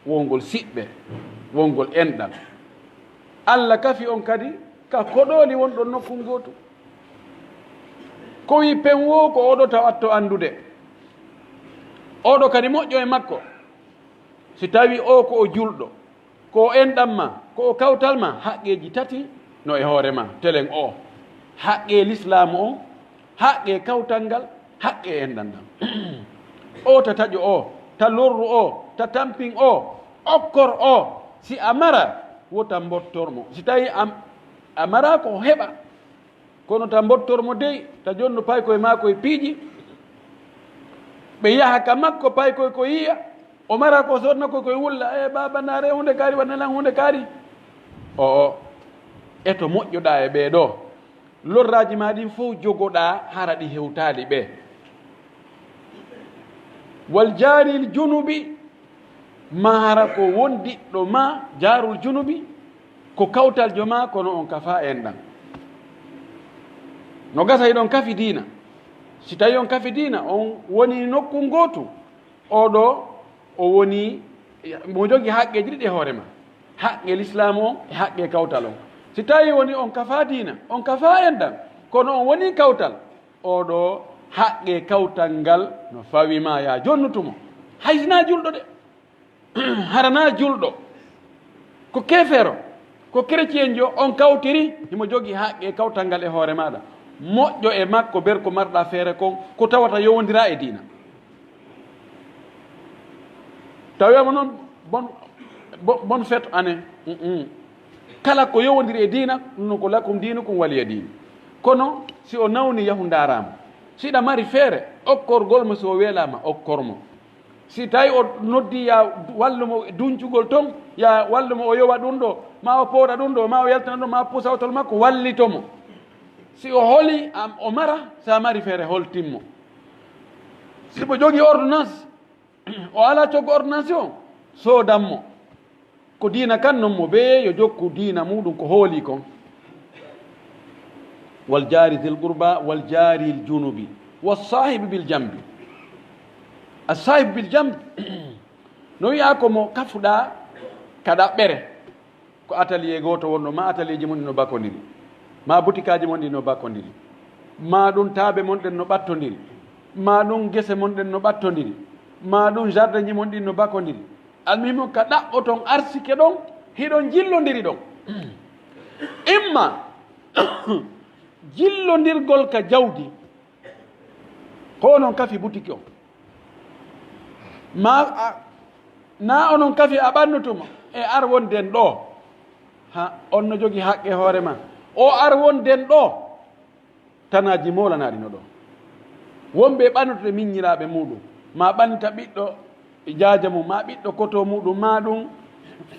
wongol siɓɓe, wongol enɗan. Allah kafi on kadi ka koɗooli wonɗon nokkun gootu. Ko wi pen woo ko oɗo tawatto anndude. Oɗo kadi moƴƴo e makko. Si tawi o ko o julɗo, ko o enɗan ma, ko o kawtal ma, haqqeeji tati no e hoore ma, telen o. Haqqee lislaamu on, haqqee kawtal ngal, haqqee enɗan ngal. O tataƴo o, ta lorru o, ta tampin o, okkor o, si a mara, wo ta mbottor mo. Si tawi a, a mara ko heɓa, kono ta mbottor mo dey, ta jonnu paykoy maa koy piiji, ɓe yaha ka makko paykoy ko yiya, o mara ko sodna koy koy wulla, "E baaba naare hunde kaari, wanne lan hunde kaari." O, o, e to moƴƴoɗaa e ɓee ɗoo. Lorraaji maa ɗin fow jogoɗaa hara ɗi hewtaali ɓe. Wal jaaril junubi, maa hara ko wondiɗɗo maa jaarul junubi, ko kawtaljo maa, kono on kafaa enɗan. No gasa hiɗon kafi diina. Si tawi on kafi diina, on woni nokku ngootu, oo ɗoo, o woni mo jogi haqqeeji ɗiɗi e hoore maa. Haqqe lislaamu on e haqqe kawtal on. Si tawi woni on kafaa diina, on kafaa enɗan, kono on woni kawtal, oo ɗoo haqqe kawtal ngal no fawi maa, yaa jonnutu mo. Hay si naa julɗo de, hara naa julɗo, ko keefeero, ko kereciyenjo, on kawtiri, himo jogi haqqe kawtal ngal e hoore maaɗa. Moƴƴo e makko, ber ko marɗaa feere kon, ko tawata yowondiraa e diina. Tawiima non, bon, bon, bonne fête année. Mm-mm. Kala ko yowondiri e diina, ɗum non ko lakum diinukum waliya diin. Kono si o nawni, yahu ndaaraa mo. Si hiɗa mari feere okkorgol mo, si o weelaama, okkor mo. Si tawi o noddi, yaa wallu mo duncugol ton, yaa wallu mo o yowa ɗum ɗoo, maa o pooɗa ɗum ɗoo, maa o yaltina ɗum, maa pusa otol makko, wallito mo. Si o holi, am, o mara, si a mari feere, holtin mo. Si mo jogii ordonnance, o alaa coggu ordonnance on, soodan mo. Ko diina kan non mo bee yo jokku diina muuɗum ko hoolii kon. Wal jaari zil qurba, wal jaari l junubi, was saahibi bil jambi. As saahibu bil jambi, no wi'aa ko mo kafuɗaa ka ɗaɓɓere. Ko atelier gooto wonno, maa atelier ji mon ɗin no bakondiri, maa butikaaji mon ɗin no bakondiri, maa ɗum taabe mon ɗen no ɓattondiri, maa ɗum gese mon ɗen no ɓattondiri, maa ɗum jardinji mon ɗin no bakondiri. Almuhimu, ka ɗaɓɓoton arsike ɗon, hiɗon jillondiri ɗon. Imma jillondirgol ka jawdi, ko onon kafi butiki on. Maa a, naa onon kafi a ɓannutu mo, e ar won den ɗoo. Ha, on no jogi haqqe hoore maa. O ar won den ɗoo. Tanaaji moolanaaɗi no ɗoo. Wonɓe ɓannutude miññiraaɓe muuɗum, maa ɓannita ɓiɗɗo jaaja mum, maa ɓiɗɗo koto muuɗum, maa ɗum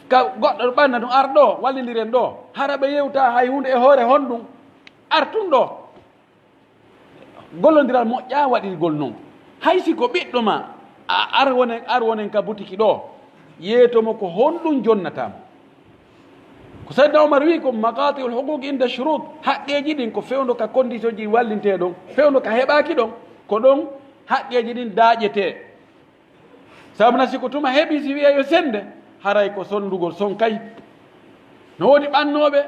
ka goɗɗo ɓanna ɗum, ar ɗoo, wallindiren ɗoo. Hara ɓe yewtaa hay huunde e hoore honɗum? Ar tun ɗoo. Gollondiral moƴƴaa waɗirgol non. Hay si ko ɓiɗɗo maa, a ar wonen, ar wonen ka butiki ɗoo, yeeto mo ko honɗum jonnataa mo. Ko Sayyidina Umar wi'i ko maqati'ul huquq inda shurut, haqqeeji ɗin ko fewndo ka condition ji wallintee ɗon, fewndo ka heɓaaki ɗon, ko ɗon haqqeeji ɗin daaƴetee. Sabu na si ko tuma heɓi, si wi'ee yo sende, haray ko sondugol son kay. No woodi ɓannooɓe,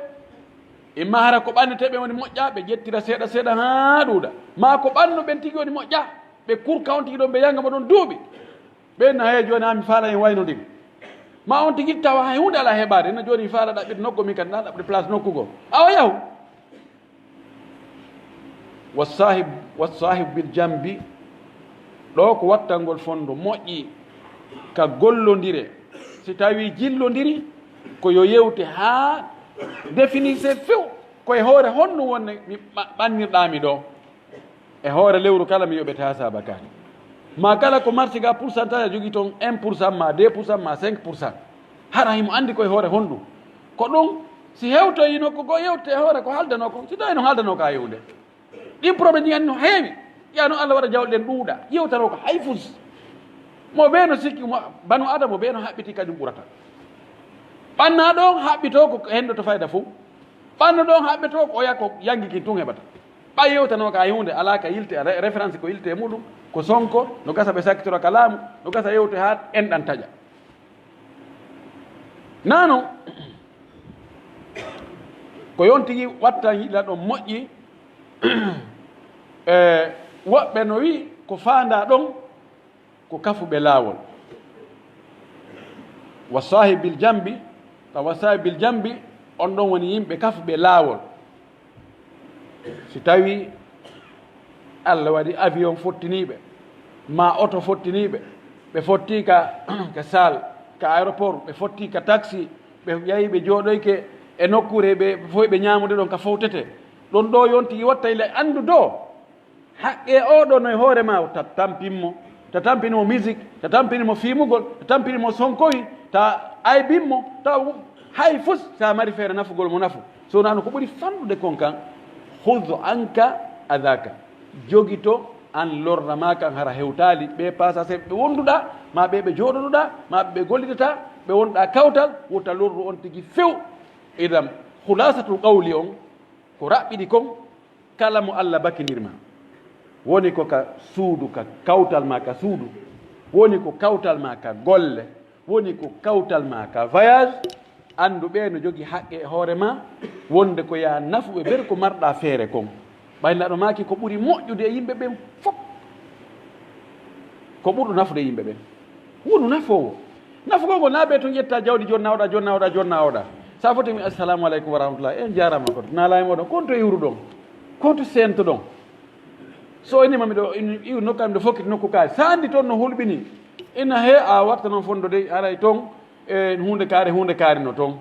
imma hara ko ɓannetee ɓe woni moƴƴaa, ɓe ƴettira seeɗa seeɗa haa ɗuuɗa. Maa ko ɓanno ɓen tigi woni moƴƴaa, ɓe kurka on tigi ɗon, ɓe yanga mo ɗon duuɓi. Ɓen na haya jooni haa mi faala en waynondiri. Maa on tigi tawa hay huunde alaa heɓaade, na jooni mi faala ɗaɓɓirde nokku, min kadi na ɗaɓɓude place nokku goo. Awa yahu. Wa sahib, wa sahib bil jambi, ɗoo ko wattangol fondo moƴƴi ka gollondire. Si tawii jillondiri, ko yo yewte haa définir few ko e hoore honno wonde mi ɓa-, ɓannirɗaa mi ɗoo. E hoore lewru kala mi yoɓete haa saabakaani. Maa kala ko marché ga pourcentage a jogii ton un pour cent maa deux pour cent maa cinq pour cent. Hara himo anndi ko e hoore honɗum. Ko ɗum, si hewtoyii nokku goo, yewtete e hoore ko haaldanoo kon. Si tawii no haaldanoo ka e huunde. Ɗin problème ɗin no heewi. Yaa no Allah waɗa jawle ɗen ɗuuɗa. Yewtanoo ko hay fus. Mo bee no sikki, mo, banu Adama mo bee no haɓɓiti kañum ɓurata. Ɓannaaɗo on haɓɓitoo ko henndoto fayda fow. Ɓannuɗo on haɓɓitoo ko oya ko yangi kin tun heɓata. Ɓay yewtanoo ka hay huunde alaa ka yilte, re-, référence ko yilte e muɗum, ko Sonko, no gasa ɓe sakkitoro ka laamu, no gasa yewte haa enɗan taƴa. Naa non, ko yon tigi wattan yiɗa ɗon moƴƴi, e woɓɓe no wi'i ko faandaa ɗon, ko kafuɓe laawol. Wa saahibil jambi, ka wa saahibil jambi, on ɗon woni yimɓe kafuɓe laawol. Si tawii Allah waɗi avion fottiniiɓe, maa oto fottiniiɓe, Ɓe fotti ka, ka saal, ka aéroport, ɓe fotti ka taxi, ɓe yahi ɓe jooɗoyke e nokkuure, ɓe foy ɓe ñaamude ɗon ka fowtete. Ɗon ɗoo yon tigi watta ila anndu doo. Haqqee oo ɗoo no e hoore maa, ta tampin mo, ta tampin mo musique, ta tampin mo fiimugol, ta tampin mo sonkohi, ta aybin mo, ta hay fus, si a mari feere nafugol mo nafu. So wonaa no ko ɓuri fanɗude kon kan, khudh anka adhaka. Jogito an lorra maa kan hara hewtaali ɓee paasaaseeɓe ɓe wonduɗaa, maa ɓee ɓe jooɗoduɗaa, maa ɓe ɓe gollidata, ɓe wonɗaa kawtal, wota lorru on tigi few. Idan, khulasatul qawli on, ko raɓɓiɗi kon, kala mo Alla bakindir ma, woni ko ka suudu, ka kawtal maa ka suudu, woni ko kawtal maa ka golle, woni ko kawtal maa ka voyage, anndu ɓee no jogii haqqe e hoore maa, wonde ko yaa nafu ɓe ber ko marɗaa feere kon. Ɓay naɗo maaki ko ɓuri moƴƴude e yimɓe ɓen fof. Ko ɓurɗo nafude e yimɓe ɓen. Wonu nafoowo. Nafugol ngol naa ɓe tun ƴetta jawdi jonna oɗa, jonna oɗa, jonna oɗa. Sa foti mi assalamu aleykum wa rahmatullah. En jaarama ko. Naalaa e moɗon. Konto iwruɗon. Konto sentoɗon. So o inni ma miɗo, in-, iw nokka miɗo fokkiti nokku kaari. Sa andi ton no hulɓini. Ina he a watta non fondo dey, haray ton, e huunde kaari, huunde kaari no ton.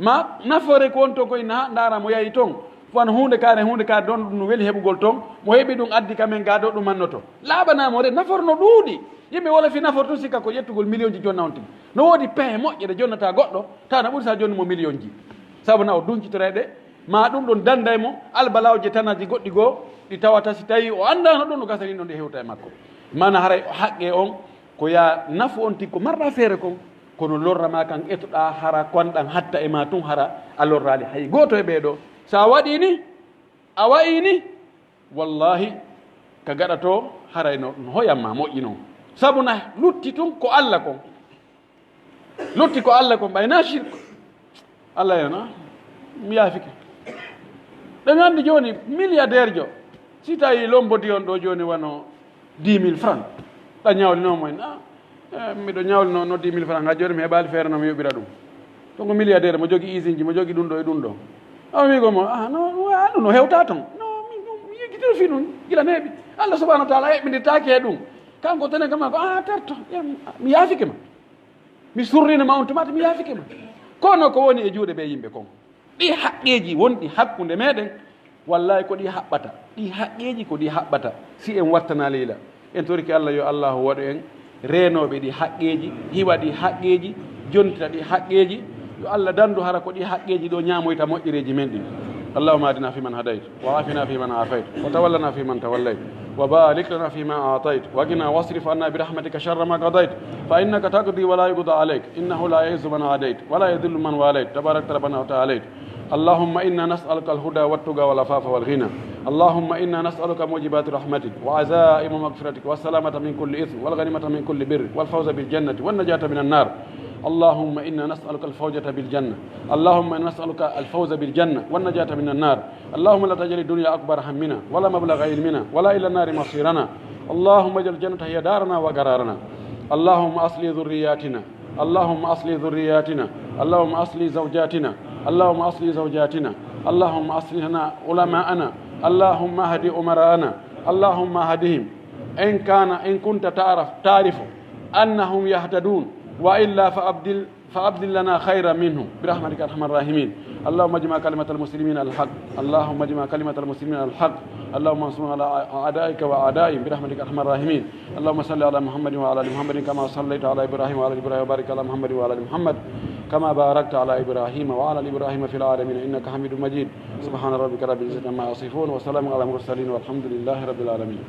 Ma nafoore ko won ton koy na ndaara mo yahi ton. Fo an huunde kaari, huunde kaari don ɗum no weli heɓugol ton. Mo heɓi ɗum addi kamen gaa ɗo ɗum mannoto. Laaɓanaa mo de, nafoore no ɗuuɗi. Yimɓe wala fi nafoore tun sikka ko ƴettugol miliyonji jonna on tigi. No woodi pehe moƴƴe ɗe jonnata goɗɗo, tawa na ɓuri sa jonni mo miliyonji. Sabu na o duncitoray ɗe, ma ɗum ɗon danday mo, albalawje tanaji goɗɗi goo, ɗi tawata si tawi o andaano ɗum no gasani ɗon ɗi hewta e makko. Mana haray haqqe on, ko ya nafu on tigi ko marɗa feere kon, kono lorra ma kan etoɗa hara ko an ɗan hatta e ma tun hara a lorraali hay gooto e ɓee ɗoo. Sa waɗi ni, a wa'i ni, wallahi, ka gaɗa to, haray no, no hoyan ma moƴƴi non. Sabu na lutti tun ko Alla kon. Lutti ko Alla kon, ɓay na shirk. Alla en, ah, mi yaafike. Ɗen anndi jooni, milliardaire jo, si tawi lombodi on ɗo jooni wano dix mille francs, ɗa ñawlinoo mo en, ah, eh, miɗo ñawlinoo no dix mille francs, nga jooni mi heɓaali feere no mi yoɓira ɗum. To ko milliardaire mo jogii usine ji, mo jogii ɗum ɗo e ɗum ɗo. Awa wiigo mo, ah, no, ah, ɗum no hewta ton. No, mi, mi, mi yejjitino fii ɗum, gila neeɓi. Allah subhanahu wa ta'ala heɓɓindirtaake e ɗum. Kanko tenen kama ko, ah, terto, ya, mi, mi yaafike ma. Mi surrino ma on tuma, mi yaafike ma. Kono ko woni e juuɗe ɓe yimɓe kon. Ɗi haqqeeji wonɗi hakkunde meɗen, wallahi ko ɗi haɓɓata. Ɗi haqqeeji ko ɗi haɓɓata. Si en wattanaali la, en torike Allah yo Allahu waɗu en reenooɓe ɗi haqqeeji, hiwa ɗi haqqeeji, jontita ɗi haqqeeji. Yo Allah dandu hara ko ɗi haqqeeji ɗo ñaamoyta moƴƴereeji men ɗin. اللهم اهدنا فيمن هديت، وعافنا فيمن عافيت، وتولنا فيمن توليت، وبارك لنا فيما أعطيت، وقنا واصرف عنا برحمتك شر ما قضيت، فإنك تقضي ولا يقضى عليك، إنه لا يعز من عاديت، ولا يذل من واليت، تباركت ربنا وتعاليت. اللهم إنا نسألك الهدى والتقى والعفاف والغنى. اللهم إنا نسألك موجبات رحمتك وعزائم مغفرتك والسلامة من كل إثم والغنيمة من كل بر والفوز بالجنة والنجاة من النار. اللهم إنا نسألك الفوزة بالجنة. اللهم إنا نسألك الفوز بالجنة والنجاة من النار. اللهم لا تجعل الدنيا أكبر همنا ولا مبلغ علمنا ولا إلى النار مصيرنا. اللهم اجعل الجنة هي دارنا وقرارنا. اللهم أصلح ذرياتنا. اللهم أصلح ذرياتنا. اللهم أصلح زوجاتنا. اللهم أصلح زوجاتنا. اللهم أصلح لنا علماءنا. اللهم اهد أمراءنا. اللهم اهدهم. إن كان، إن كنت تعرف، تعرف أنهم يهتدون، وإلا فأبدل فأبدل لنا خيرا منهم برحمتك يا أرحم الراحمين. اللهم اجمع كلمة المسلمين على الحق. اللهم اجمع كلمة المسلمين على الحق. اللهم انصرنا على أعدائك وأعدائهم برحمتك يا أرحم الراحمين. اللهم صل على محمد وعلى آل محمد كما صليت على إبراهيم وعلى آل إبراهيم وبارك على محمد وعلى آل محمد كما باركت على إبراهيم وعلى آل إبراهيم في العالمين إنك حميد مجيد. سبحان ربك رب العزة عما يصفون وسلام على المرسلين والحمد لله رب العالمين.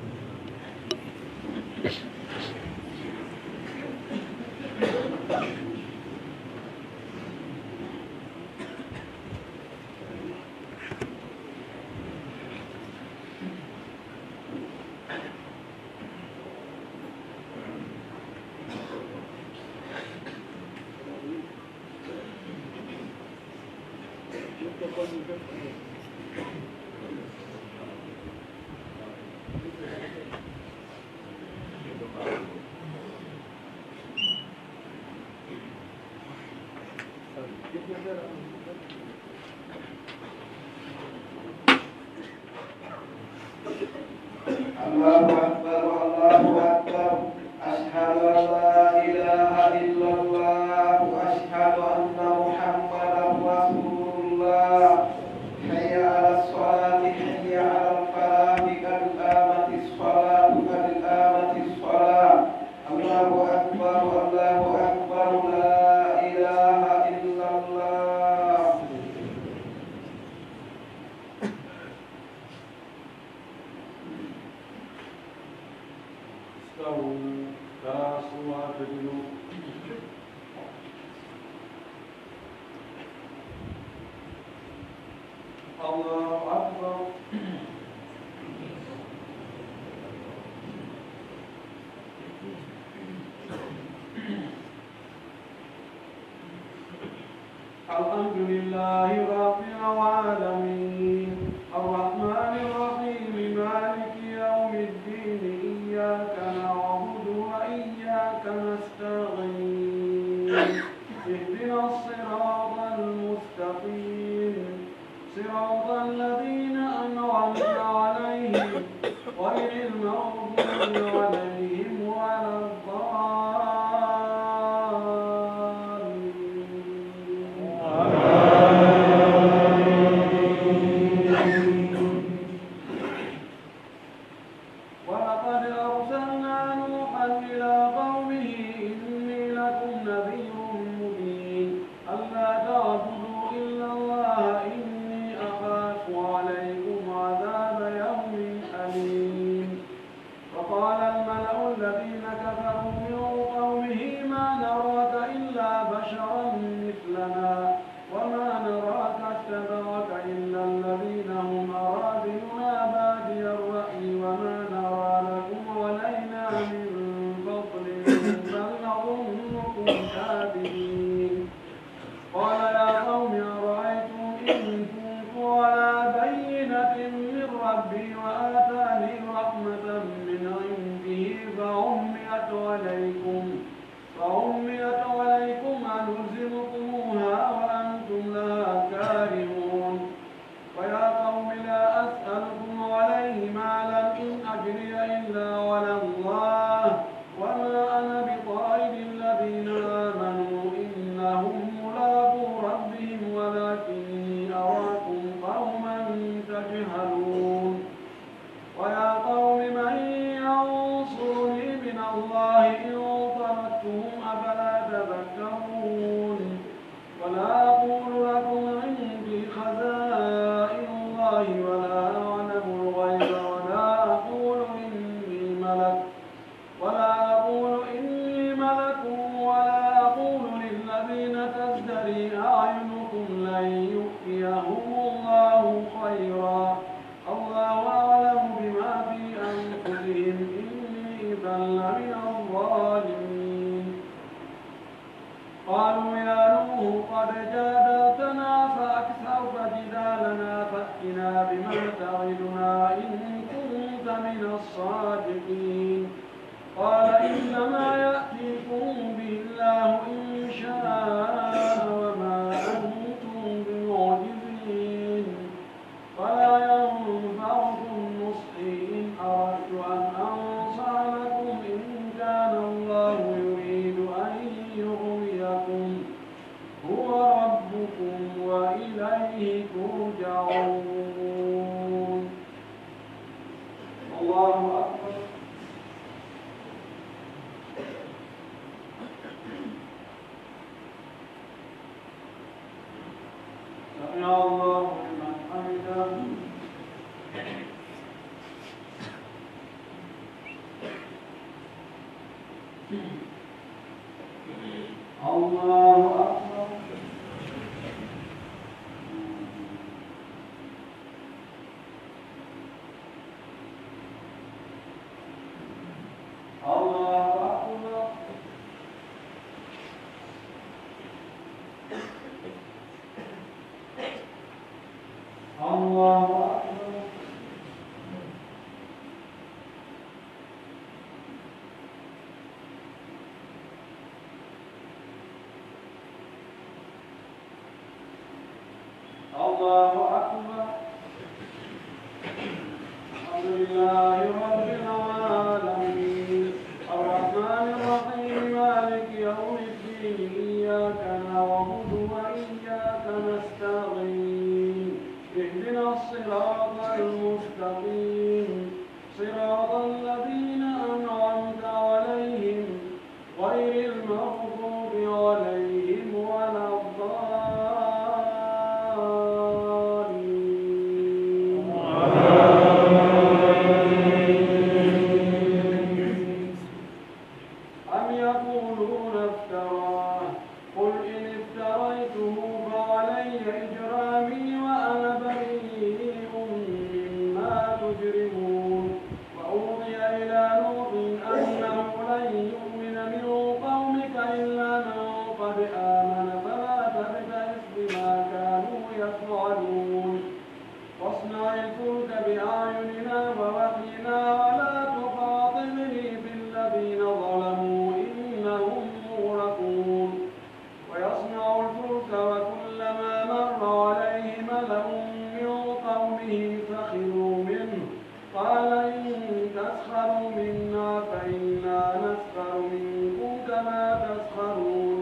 الله أكبر، الله أكبر. أشهد أن أشهد أن محمدا رسول الله. حي على الصلاة، حي على الفلاح، قد قامت الصلاة، قد قامت الصلاة. الله أكبر، الله أكبر، لا إله إلا الله. استووا، تراصوا واعتدلوا. الله أكبر. الحمد لله رب العالمين. الرحمن الرحيم. مالك يوم الدين. إياك نعبد وإياك نستعين. اهدنا الصراط المستقيم. صراط الذين أنعمت عليهم غير المغضوب عليهم ولا الضالين. ولقد أرسلنا نوحا إلى قومه إني لكم نذير مبين. ألا تعبدوا إلا الله إني أخاف عليكم عذاب يوم أليم. وقال الملأ الذين كفروا من قومه ما نراك إلا بشرا مثلنا وما نراك اتبعك إلا الذين هم أراذلنا بادي الرأي وما نرى لكم علينا من فضل بل نظنكم كاذبين. قال يا قوم أرأيتم إن كنت على بينة من ربي وآتاني رحمة من عنده فعميت عليكم فعميت عليكم أنلزمكموها وأنتم لها كارهون. ويا قوم لا أسألكم عليه مالا إن أجري إلا على الله وما أنا بطارد الذين آمنوا إنهم ملاقو ربهم ولكني أراكم قوما تجهلون. ويا قوم من ينصرني من الله إن طردتهم أفلا تذكرون. ولا أقول لكم عندي خزائن الله ولا أعلم الغيب ولا أقول إني ملك ولا أقول إني ملك ولا أقول للذين تزدري أعينكم لن يؤتيهم الله خيرا الله أعلم بما في أنفسهم إني إذا لمن الظالمين. قالوا يا نوح قد جادلتنا فأكثرت جدالنا فأتنا بما تعدنا إن كنت من الصادقين. قال إنما يأتيكم به الله إن شاء وما أنتم بمعجزين. فلا ينفعكم نصحي إن أردت أن أنصح لكم إن كان الله يريد أن يغويكم هو ربكم وإليه ترجعون. الله أكبر. سمع الله لمن حمده. الله أكبر. الله أكبر. الله أكبر. الله أكبر. الحمد لله رب العالمين. الرحمن الرحيم. مالك يوم الدين. إياك إياك نعبد وإياك نستعين. اهدنا الصراط المستقيم. صراط الذين أنعمت عليهم غير المغضوب عليهم ولا الضالين. أم يقولون افتراه، قل إن افتريته فعلي إجرامي وأنا بريء مما تجرمون. وأوحي إلى نوح أنه لن يؤمن من قومك إلا من قد آمن فلا تبتئس بما كانوا يفعلون. واصنع الفلك بأعيننا ووحينا ولا تخاطبني في الذين ظلموا إنهم مغرقون. ويصنع الفلك وكلما مر عليه ملأ من قومه سخروا منه قال إن تسخروا منا فإنا نسخر منكم كما تسخرون.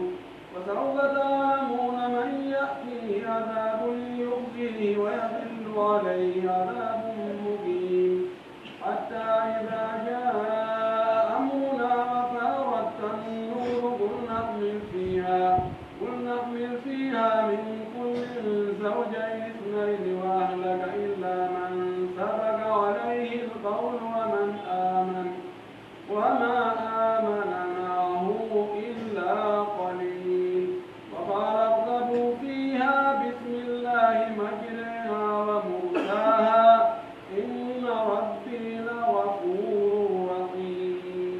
وسوف تعلمون من يأتيه عذاب يخزيه ويحل عليه عذاب مقيم. حتى إذا جاء أمرنا وفارت النور قلنا احمل فيها، قلنا احمل فيها من كل زوجين اثنين وأهلك إلا من سبق عليه القول ومن آمن، وما آمن معه إلا قليل. وقال اركبوا فيها بسم الله مجريها ومرساها إن ربي لغفور رحيم.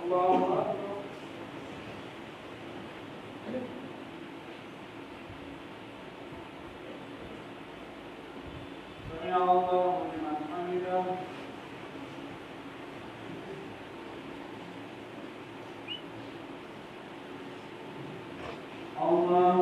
الله أكبر. سمع الله لمن حمده. الله